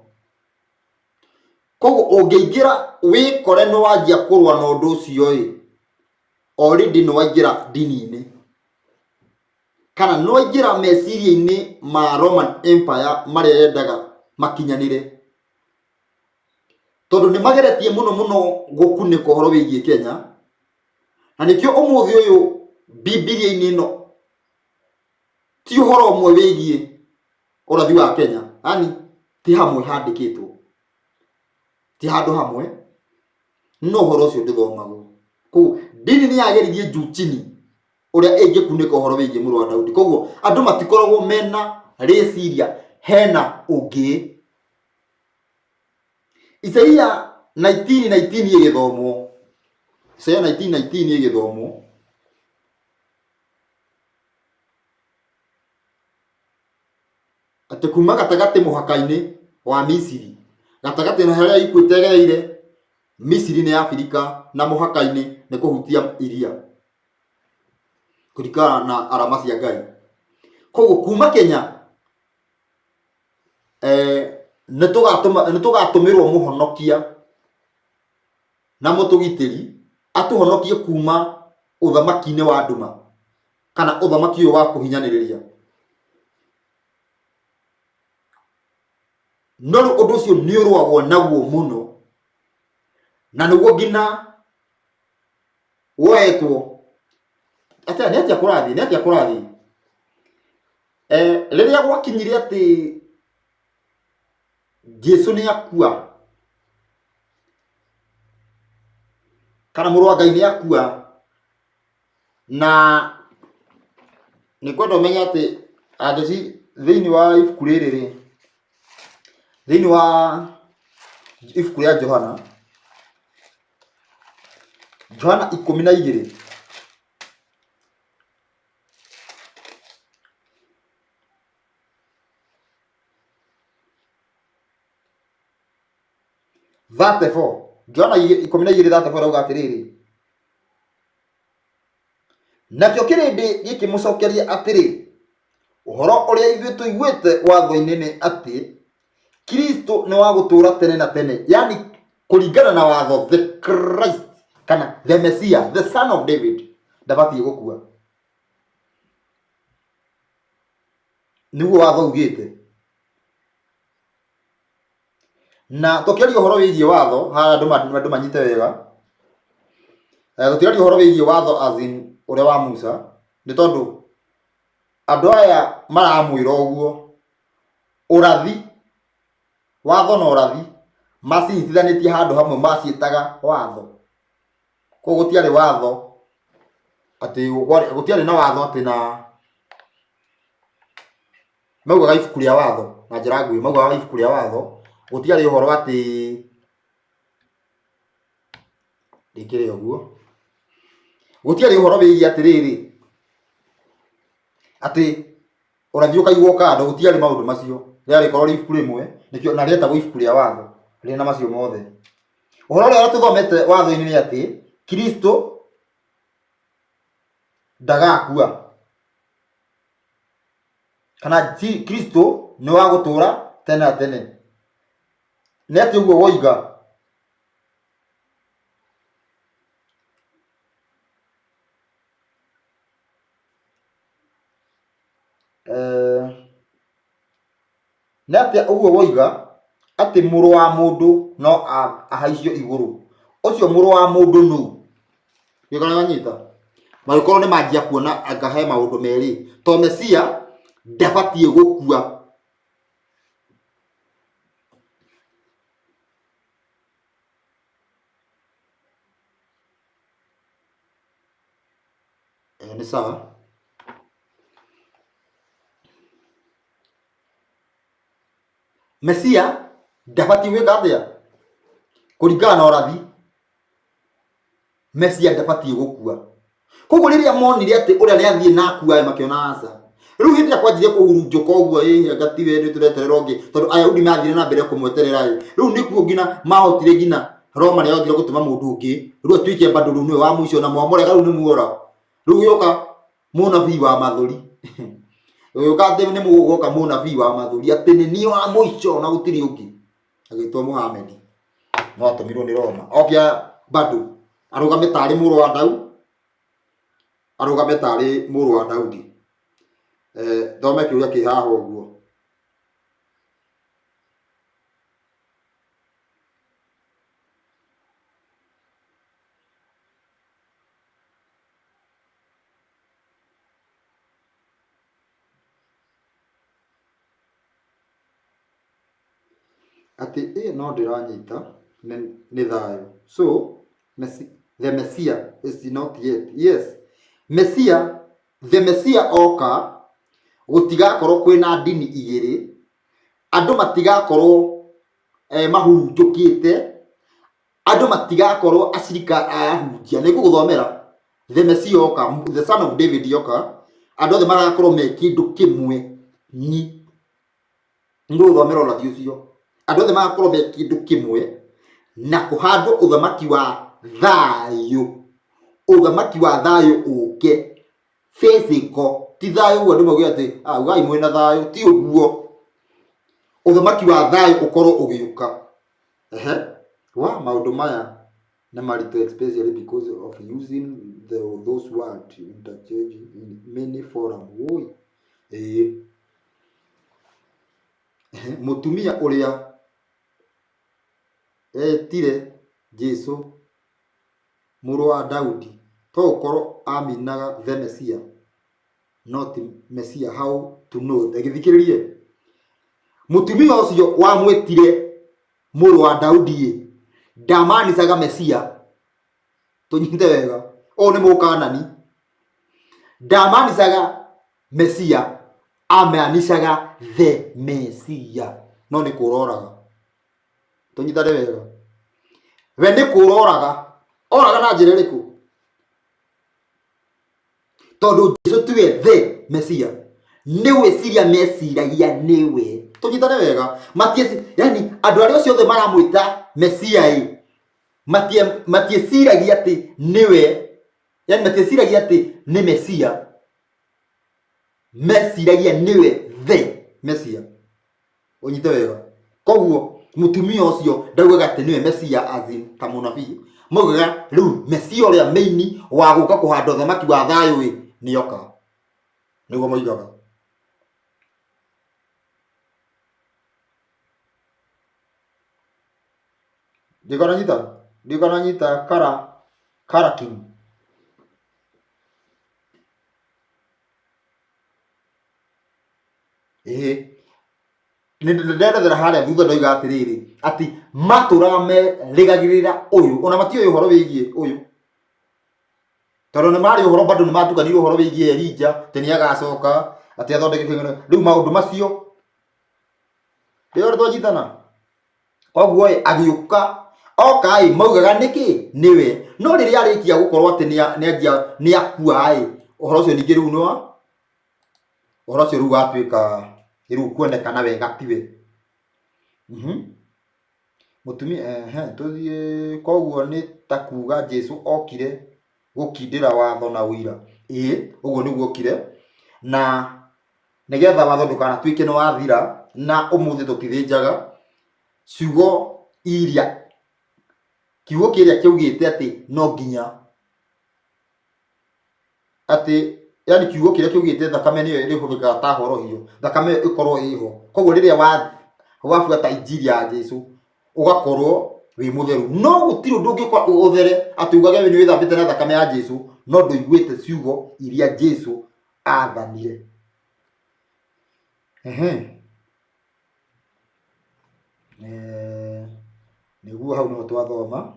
Koguo ũngĩingĩra wĩkore nĩ wanjia kũrũa na ũndũ ũcio ĩ, already nĩ waingĩra ndini-inĩ kana nĩ waingĩra meciria-inĩ ma Roman Empire marĩa yendaga makinyanĩre. Tondũ nĩ mageretie mũno mũno gũkunĩka ũhoro wĩgiĩ Kenya, na nĩkĩo ũmũthĩ ũyũ Bibilia-inĩ ĩno ti ũhoro ũmwe wĩgiĩ ũrathi wa Kenya, yani ti hamwe handĩkĩtwo, ti handũ hamwe, no ũhoro ũcio ndũthomagwo. Koguo ndini nĩ yageririe juu chini ũrĩa ĩngĩkunĩka ũhoro wĩgiĩ mũrũ wa Daudi. Koguo andũ matikoragwo mena rĩciria hena ũngĩ. Isaia 19:19 ĩgĩthomwo, Isaia 19:19 ĩgĩthomwo, Atĩ kuma gatagatĩ mũhaka-inĩ wa Misiri, gatagatĩ na harĩa ikuĩte ĩgereire Misiri nĩ Abirika na mũhaka-inĩ nĩ kũhutia iria kũringana na arama cia Ngai. Koguo kuma Kenya nĩ tũgatũmĩrwo mũhonokia na mũtũgitĩri atũhonokie kuma ũthamaki-inĩ wa nduma kana ũthamaki ũyũ wa kũhinyanĩrĩria. No rĩu ũndũ ũcio nĩ ũrũagwo naguo mũno, na nĩguo nginya woetwo atĩa, nĩ atĩa kũrathiĩ, nĩ atĩa kũrathiĩ. Rĩrĩa gwakinyire atĩ Jesu nĩ akua kana mũrũ wa Ngai nĩ akua, na nĩ kwenda ũmenye atĩ angĩci thĩinĩ wa ibuku rĩrĩ rĩ, thĩinĩ wa ibuku rĩa Johana, Johana 12, 34, Johana 12 34 rauga atĩrĩrĩ, nakĩo kĩrĩndĩ gĩkĩmũcokeria atĩrĩ, ũhoro ũrĩa ithuĩ tũiguĩte watho-inĩ nĩ atĩ Kristo nĩ wa gũtũũra tene na tene, yani kũringana na watho, the Christ kana the Messiah, the son of David, ndabatiĩ gũkua. Nĩguo watho ugĩte. Na tũkĩaria ũhoro wĩgiĩ watho haha andũ manyite wega, tũtiraria ũhoro wĩgiĩ watho as in ũrĩa wa Musa, nĩ tondũ andũ aya maramwĩra ũguo, ũrathi, watho na ũrathi macinyitithanĩtie handũ hamwe maciĩtaga watho. Koguo gũtiarĩ watho atĩ gũtiarĩ na watho atĩ na maugaga ibuku rĩa watho na njĩra nguhĩ, maugaga ibuku rĩa watho, gũtiarĩ ũhoro atĩ rĩkĩrĩ ũguo, gũtiarĩ ũhoro wĩgiĩ atĩrĩrĩ atĩ ũrathi ũkaigwo kando, gũtiarĩ maũndũ macio, rĩarĩkorwo rĩ ibuku rĩmwe nĩkĩo na rĩetagwo ibuku rĩa watho rĩna macio mothe. Ũhoro ũrĩa tũthomete watho-inĩ nĩ atĩ Kristo ndagakua, kana Kristo nĩ wa gũtũũra tene na tene. Nĩ atĩ ũguo woiga? Nĩ atĩa ũguo woiga atĩ Mũrũ wa Mũndũ no ahaicio igũrũ? Ũcio Mũrũ wa Mũndũ nũ? Gĩkana wanyita? Magĩkorwo nĩ manjia kuona anga he maũndũ merĩ, to Mesia ndabatiĩ gũkua. Nĩ sawa. Mesia ndabatiĩ gwĩka atĩa? Kũringana na ũrathi, Mesia ndabatiĩ gũkua. Koguo rĩrĩa monire atĩ ũrĩa nĩ athiĩ na akua, makĩona aca. Rĩu hĩndĩ ĩrĩa kwanjirie kũhurunjũka ũguo, ĩĩ anga tiwe nĩ tũreterera ũngĩ, tondũ Ayahudi mathire na mbere kũmweterera ĩ. Rĩu nĩkuo nginya mahotire nginya Roma nĩ yahotire gũtũma mũndũ ũngĩ, rĩu atuĩke bado rĩu nĩwe wa mũico na mwamũrega rĩu nĩ muora. Rĩu gĩũka mũnabii wa mathũri. Gĩũka atĩ nĩ mũgũgoka mũnabii wa mathũri atĩ nĩ niĩ wa mũico na gũtirĩ ũngĩ. Agĩtwo Muhammad. No atũmirwo nĩ Roma. Oke bado arũgame tarĩ mũrũ wa Daudi, arũgame tarĩ mũrũ wa Daudi. Thome kĩũria kĩ haha ũguo. Atĩ ĩ no ndĩranyita nĩ thayũ. So the Messiah is not yet. Yes, Messiah, the Messiah oka gũtigakorwo kwĩna ndini igĩrĩ, andũ matigakorwo mahurunjũkĩte, andũ matigakorwo acirika a ahunjia. Nĩ ngũgũthomera the Messiah oka, the son of David oka, andũ othe magakorwo me kĩndũ kĩmwe ni. Nĩngũgũthomera ũrathi ũcio. Andũ othe magakorwo me kĩndũ kĩmwe na kũhandwo ũthamaki wa thayũ. Ũthamaki wa thayũ ũke physical, ti thayũ ũguo andũ mauge atĩ ah, ugai mwĩna thayũ, ti ũguo. Ũthamaki wa thayũ ũkorwo ũgĩũka. Ehe, wa maũndũ maya nĩ maritũ especially because of using those words interchange in many forum. Woi, ĩĩ. Mũtumia ũrĩa etire Jesu mũrũ wa Daudi to gũkorwo aminaga the Messiah not Messiah how to know. Gĩthikĩrĩrie, mũtumia ũcio wamwĩtire mũrũ wa Daudi ĩ ndamanicaga Messiah, tũnyite wega, ũyũ nĩ mũkanani, ndamanicaga Mesia, amaanishaga the Mesia, no nĩ kũroraga. Tũnyitane wega, we nĩ kũroraga, oraga na njĩra ĩrĩkũ? Tondũ Jesu tiwe the Mesia, nĩ gwĩciria meciragia nĩwe. Tũnyitane wega, matieci, yani andũ arĩa acio othe maramwĩta Mesia ĩ, matieciragia atĩ nĩwe, yani matieciragia atĩ nĩ Mesia, meciragia nĩwe the Mesia. Ũnyite wega, koguo mũtumia ũcio ndaugaga atĩ nĩwe Mesia as in ta mũnabii, maugaga rĩu Mesia ũrĩa main wa gũka kũhanda ũthamaki wa thayũ ĩ nĩoka, nĩguo moigaga. Ndikananyita, ndikananyita kara kara king. Ĩĩ nderethera harĩa thutha ndoiga atĩrĩrĩ atĩ matũraga merĩgagĩrĩra ũyũ, ona matiũĩ ũhoro wĩgiĩ ũyũ, tondũ nĩ marĩ ũhoro bado nĩ matukanire ũhoro wĩgiĩ Elija atĩ nĩ agacoka atĩ athondeke kĩgano. Rĩu maũndũ macio rĩo twanyitana. Koguo ĩ agĩũka, oka ĩ maugaga nĩkĩ nĩwe, no rĩrĩa arĩkia gũkorwo atĩ nĩanjia nĩakua ĩ, ũhoro ũcio ningĩ rĩu nĩwa ũhoro ũcio rĩu watuĩka rĩu kuonekana wega tiwe. Mũtumia ehe tũthiĩ, koguo nĩ ta kuga Jesu okire gũkindĩra watho na ũira. Ĩĩ ũguo nĩguo okire, na nĩgetha watho ndũkanatuĩke nĩ wathira, na ũmũthĩ tũtithĩnjaga ciugo iria, kiugo kĩrĩa kĩaugĩte atĩ no nginya atĩ, yani kiugo kĩrĩa kĩaugĩte thakame nĩyo ĩrĩhũthĩkaga ta horohio, thakame ĩyo ĩkorwo ĩho. Koguo rĩrĩa wabuata injiri ya Jesu ũgakorwo wĩ mũtheru, no gũtirĩ ũndũ ũngĩũka ũthere atĩ ugage we nĩ wĩthambĩte na thakame ya Jesu no ndũiguĩte ciugo iria Jesu athanire. Ehe. Eh, nĩguo hau nĩho twathoma.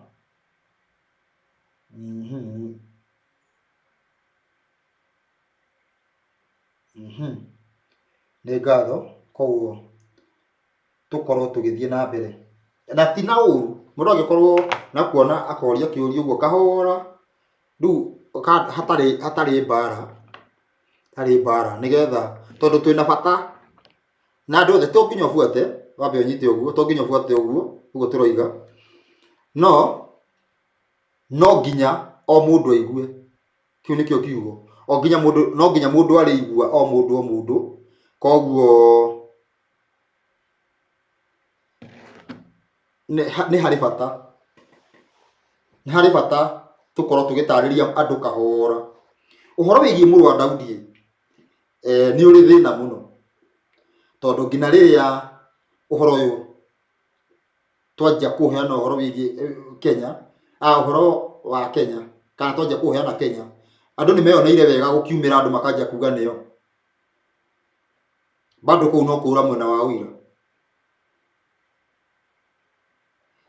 Nĩ ngatho, koguo tũkorwo tũgĩthiĩ na mbere. Na ti na ũru, mũndũ angĩkorwo na kuona akoria kĩũria ũguo kahora, rĩu hatarĩ hatarĩ mbara, hatarĩ mbara nĩgetha tondũ twĩna bata na andũ othe, to nginya ũbuate, wambe ũnyite ũguo, to nginya ũbuate ũguo, ũguo tũroiga, no no nginya o mũndũ aigue, kĩu nĩkĩo kiugo, o nginya mũndũ, no nginya mũndũ arĩigua o mũndũ o mũndũ, koguo nĩ harĩ bata, nĩ harĩ bata tũkorwo tũgĩtarĩria andũ kahora. Ũhoro wĩgiĩ mũrũ wa Daudi nĩ ũrĩ thĩna mũno, tondũ nginya rĩrĩa ũhoro ũyũ twanjia kũheana ũhoro wĩgiĩ Kenya, ũhoro wa Kenya, kana twanjia kũheana Kenya, andũ nĩ meyoneire wega gũkiumĩra andũ makanjia kuga nĩo. Bado kũu no kũra mwena wa ũira.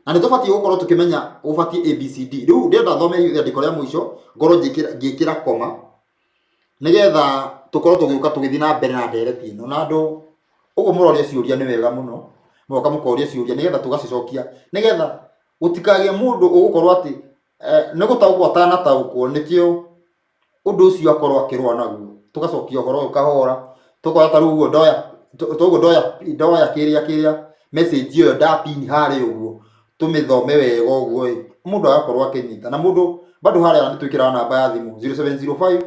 Na nĩ tũbatiĩ gũkorwo tũkĩmenya gũbatiĩ ABCD. Rĩu ndĩrenda thome rĩandĩko rĩa mũico ngorwo ngĩkĩra koma nĩgetha tũkorwo tũgĩũka tũgĩthiĩ na mbere na ndereti ĩno. Na andũ ũguo mũroria ciũria nĩ wega mũno, mũgoka mũkoria ciũria nĩgetha tũgacicokia, nĩgetha gũtikagĩe mũndũ ũgũkorwo atĩ nĩ gũtaũkwo atanataũkwo nĩkĩo ũndũ ũcio akorwo akĩrũa naguo. Tũgacokia ũhoro ũyũ kahora, tũkoya ta rĩu ũguo ndoya Toguo ndoya ndoya kĩrĩa kĩrĩa message ĩyo ndapini harĩa ũguo, tũmĩthome wega ũguo ĩ, mũndũ agakorwo akĩnyita. Na mũndũ bado harĩa nĩ twĩkĩraga namba ya thimũ 0705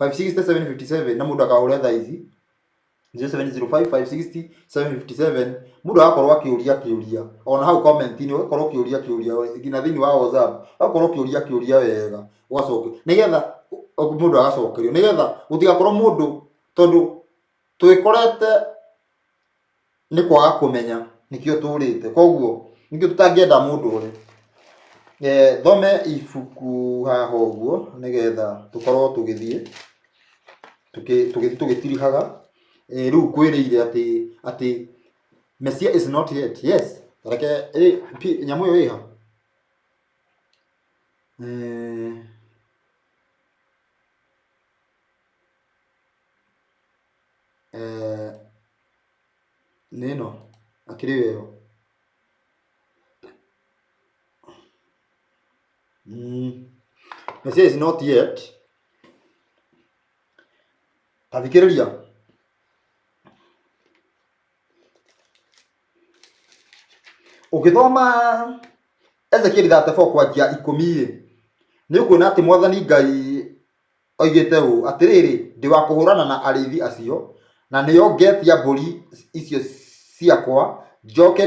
560 757, na mũndũ akahũre thaa ici 0705 560 757, mũndũ agakorwo akĩũria kĩũria ona hau comment-inĩ, ũgakorwo ũkĩũria kĩũria nginya thĩinĩ wa WhatsApp, ũgakorwo ũkĩũria kĩũria wega, ũgacokia nĩgetha mũndũ agacokerio, nĩgetha gũtigakorwo mũndũ, tondũ twĩkorete nĩ kwaga kũmenya nĩkĩo tũrĩte, koguo nĩkĩo tũtangĩenda mũndũ ũrĩ. Thome ibuku haha ũguo nĩgetha tũkorwo tũgĩthiĩ tũgĩthiĩ tũgĩtirihaga. Rĩu ngwĩrĩire atĩ Messiah is not yet. Yes, reke nyamũ ĩyo ĩha. Nĩ ĩno akĩrĩ ĩyo. Messiah is not yet. Ta thikĩrĩria. Ũngĩthoma Ezekiel 34 kwanjia 10 ĩ, nĩ ũkuona atĩ Mwathani Ngai oigĩte ũũ, atĩrĩrĩ, ndĩ wa kũhũrana na arĩithi acio, na nĩo ngetia mbũri icio ciakwa, njoke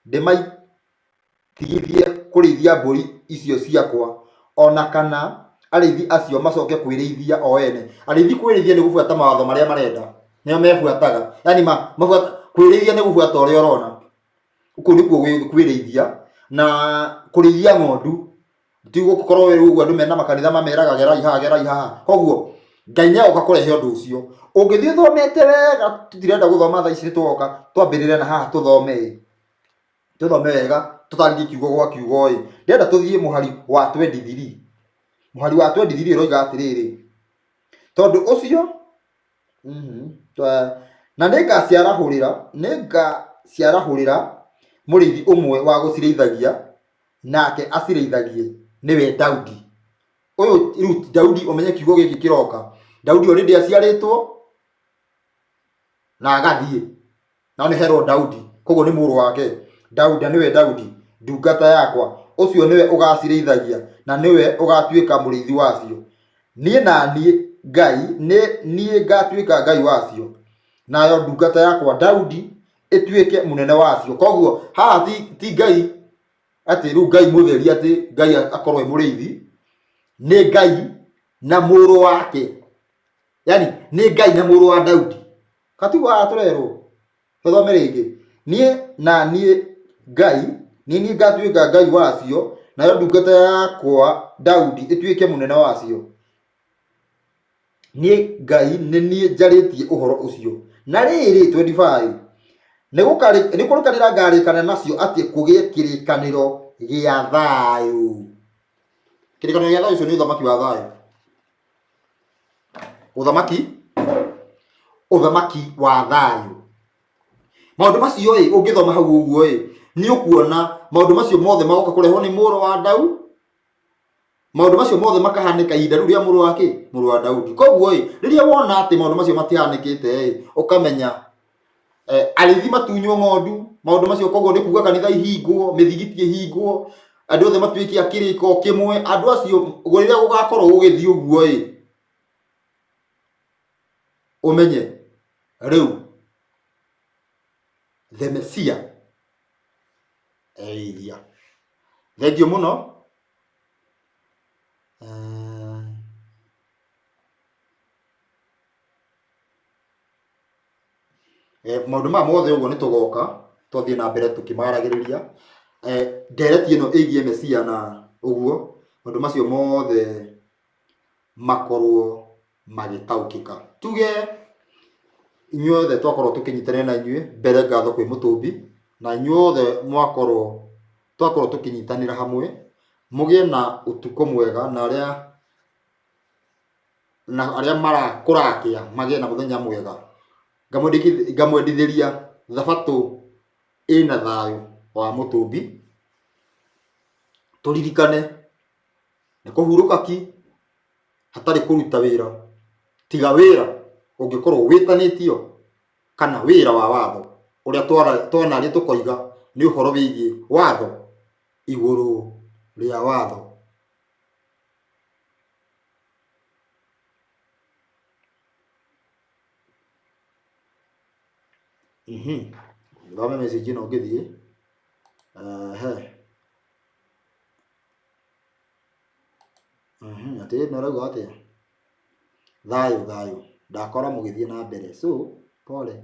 ndĩmaitigithie kũrĩithia mbũri icio ciakwa, o na kana arĩithi acio macoke kwĩrĩithia o ene. Arĩithi kwĩrĩithia nĩ gũbuata mawatho marĩa marenda, nĩo mebuataga. Yani mabuata, kwĩrĩithia nĩ gũbuata ũrĩa ũrona. Kũu nĩkuo kwĩrĩithia na kũrĩithia ng'ondu ti gũkorwo wĩ ũguo andũ mena makanitha mameraga gerai haha, gerai haha. Koguo Ngai nĩ agoka kũrehe ũndũ ũcio. Ũngĩthiĩ ũthomete wega, tũtirenda gũthoma thaa ici, nĩtũgoka twambĩrĩre na haha tũthome ĩ, tũthome wega tũtarĩrie kiugo gwa kiugo ĩ. Ndĩrenda tũthiĩ mũhari wa 23. Mũhari wa 23 ũroiga atĩrĩrĩ, tondũ ũcio na nĩngaciarahũrĩra, nĩngaciarahũrĩra mũrĩithi ũmwe wa gũcirĩithagia, nake acirĩithagie, nĩwe Daudi. Ũyũ rĩu Daudi, ũmenye kiugo gĩkĩ kĩroka, Daudi already aciarĩtwo na agathiĩ, no nĩ herwo Daudi, koguo nĩ mũrũ wake Daudi, na nĩwe Daudi ndungata yakwa, ũcio nĩwe ũgacirĩithagia na nĩwe ũgatuĩka mũrĩithi wacio. Niĩ na niĩ Ngai, nĩ niĩ ngatuĩka Ngai wacio, nayo ndungata yakwa Daudi ĩtuĩke mũnene wacio. Koguo haha ti Ngai atĩ rĩu Ngai mũtheri atĩ Ngai akorwo e mũrĩithi, nĩ Ngai na mũrũ wake, yani nĩ Ngai na mũrũ wa Daudi. Katiguo haha tũrerwo tũthome rĩngĩ, niĩ na niĩ Ngai nĩ niĩ ngatuĩka Ngai wacio, nayo ndungata yakwa Daudi ĩtuĩke mũnene wacio. Niĩ Ngai nĩ niĩ njarĩtie ũhoro ũcio. Na rĩrĩ, 25 nĩ kũrĩkanĩra ngarĩkanĩra nacio atĩ kũgĩe kĩrĩkanĩro gĩa thayũ. Kĩrĩkanĩro gĩa thayũ ũcio nĩ ũthamaki wa thayũ. Ũthamaki, ũthamaki wa thayũ. Maũndũ macio ĩ, ũngĩthoma hau ũguo ĩ, nĩ ũkuona maũndũ macio mothe magoka kũrehwo nĩ mũrũ wa Daudi. Maũndũ macio mothe makahanĩka ihinda rĩu rĩa mũrũ wa kĩ? Mũrũ wa Daudi. Koguo ĩ, rĩrĩa wona atĩ maũndũ macio matihanĩkĩte ĩ, ũkamenya arĩithi matunywo ng'ondu, maũndũ macio koguo nĩ kuga kanitha ihingwo, mĩthigiti ĩhingwo, andũ othe matuĩke a kĩrĩko kĩmwe, andũ acio rĩrĩa gũgakorwo gũgĩthiĩ ũguo ĩ, ũmenye rĩu the Messiah erĩithia. Thengiũ mũno. Maũndũ maya mothe ũguo nĩ tũgoka twathiĩ na mbere tũkĩmaragĩrĩria. Ndereti ĩno ĩgiĩ Messiah na ũguo, maũndũ macio mothe makorwo magĩtaũkĩka. Tuge inyuothe twakorwo tũkĩnyitanĩra na inyuĩ, mbere ngatho kwĩ Mũtũmbi, na inyuothe mwakorwo twakorwo tũkĩnyitanĩra hamwe, mũgĩe na ũtukũ mwega, na arĩa na arĩa marakũrakĩa magĩe na mũthenya mwega. Ngamwendithĩria thabatũ ĩna thayũ wa Mũtũmbi. Tũririkane nĩ kũhurũka ki hatarĩ kũruta wĩra, tiga wĩra ũngĩkorwo wĩtanĩtio kana wĩra wa watho ũrĩa twanaria tũkoiga nĩ ũhoro wĩgiĩ watho igũrũ rĩa watho. Thome message ĩno ngĩthiĩ. Ehe. Atĩ ĩno ĩrauga atĩa? Thayũ thayũ. Ndakora mũgĩthiĩ na mbere. So, pole.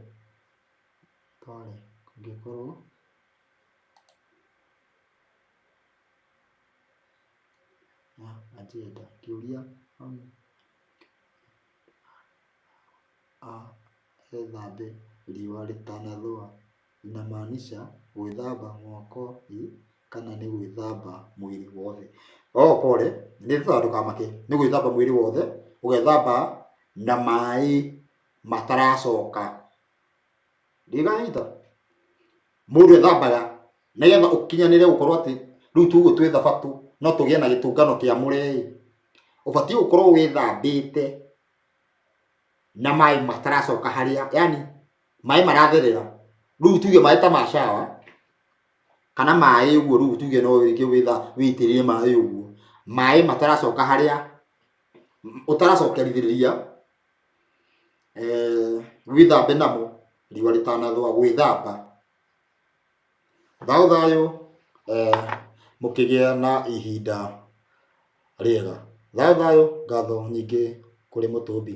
Pole. Kũngĩkorwo agenda. Kĩũria ethambe riũa rĩtanathũa inamaanisha gwĩthamba moko ĩ kana nĩ gwĩthamba mwĩrĩ wothe? Oh, pole, nĩ ndũkamake, nĩ gwĩthamba mwĩrĩ wothe, ũgethamba na maĩ mataracoka. Ndiganyita? Mũndũ ethambaga nĩgetha ũkinyanĩre gũkorwo atĩ rĩu tuge twĩ thabatũ no tũgĩe na gĩtũngano kĩamũre ĩ, ũbatiĩ gũkorwo wĩthambĩte na maĩ mataracoka harĩa, yani maĩ maratherera. Rĩu tuge maĩ ta ma shower kana maĩ ũguo, rĩu tuge no rĩngĩ wĩitĩrĩrie maĩ ũguo, maĩ mataracoka harĩa ũtaracokerithĩrĩria, wĩthambe namo riũa rĩtanathũa, gwĩthamba. Thayũ thayũ, mũkĩgĩa na ihinda rĩega. Thayũ thayũ, ngatho nyingĩ kũrĩ Mũtũmbi.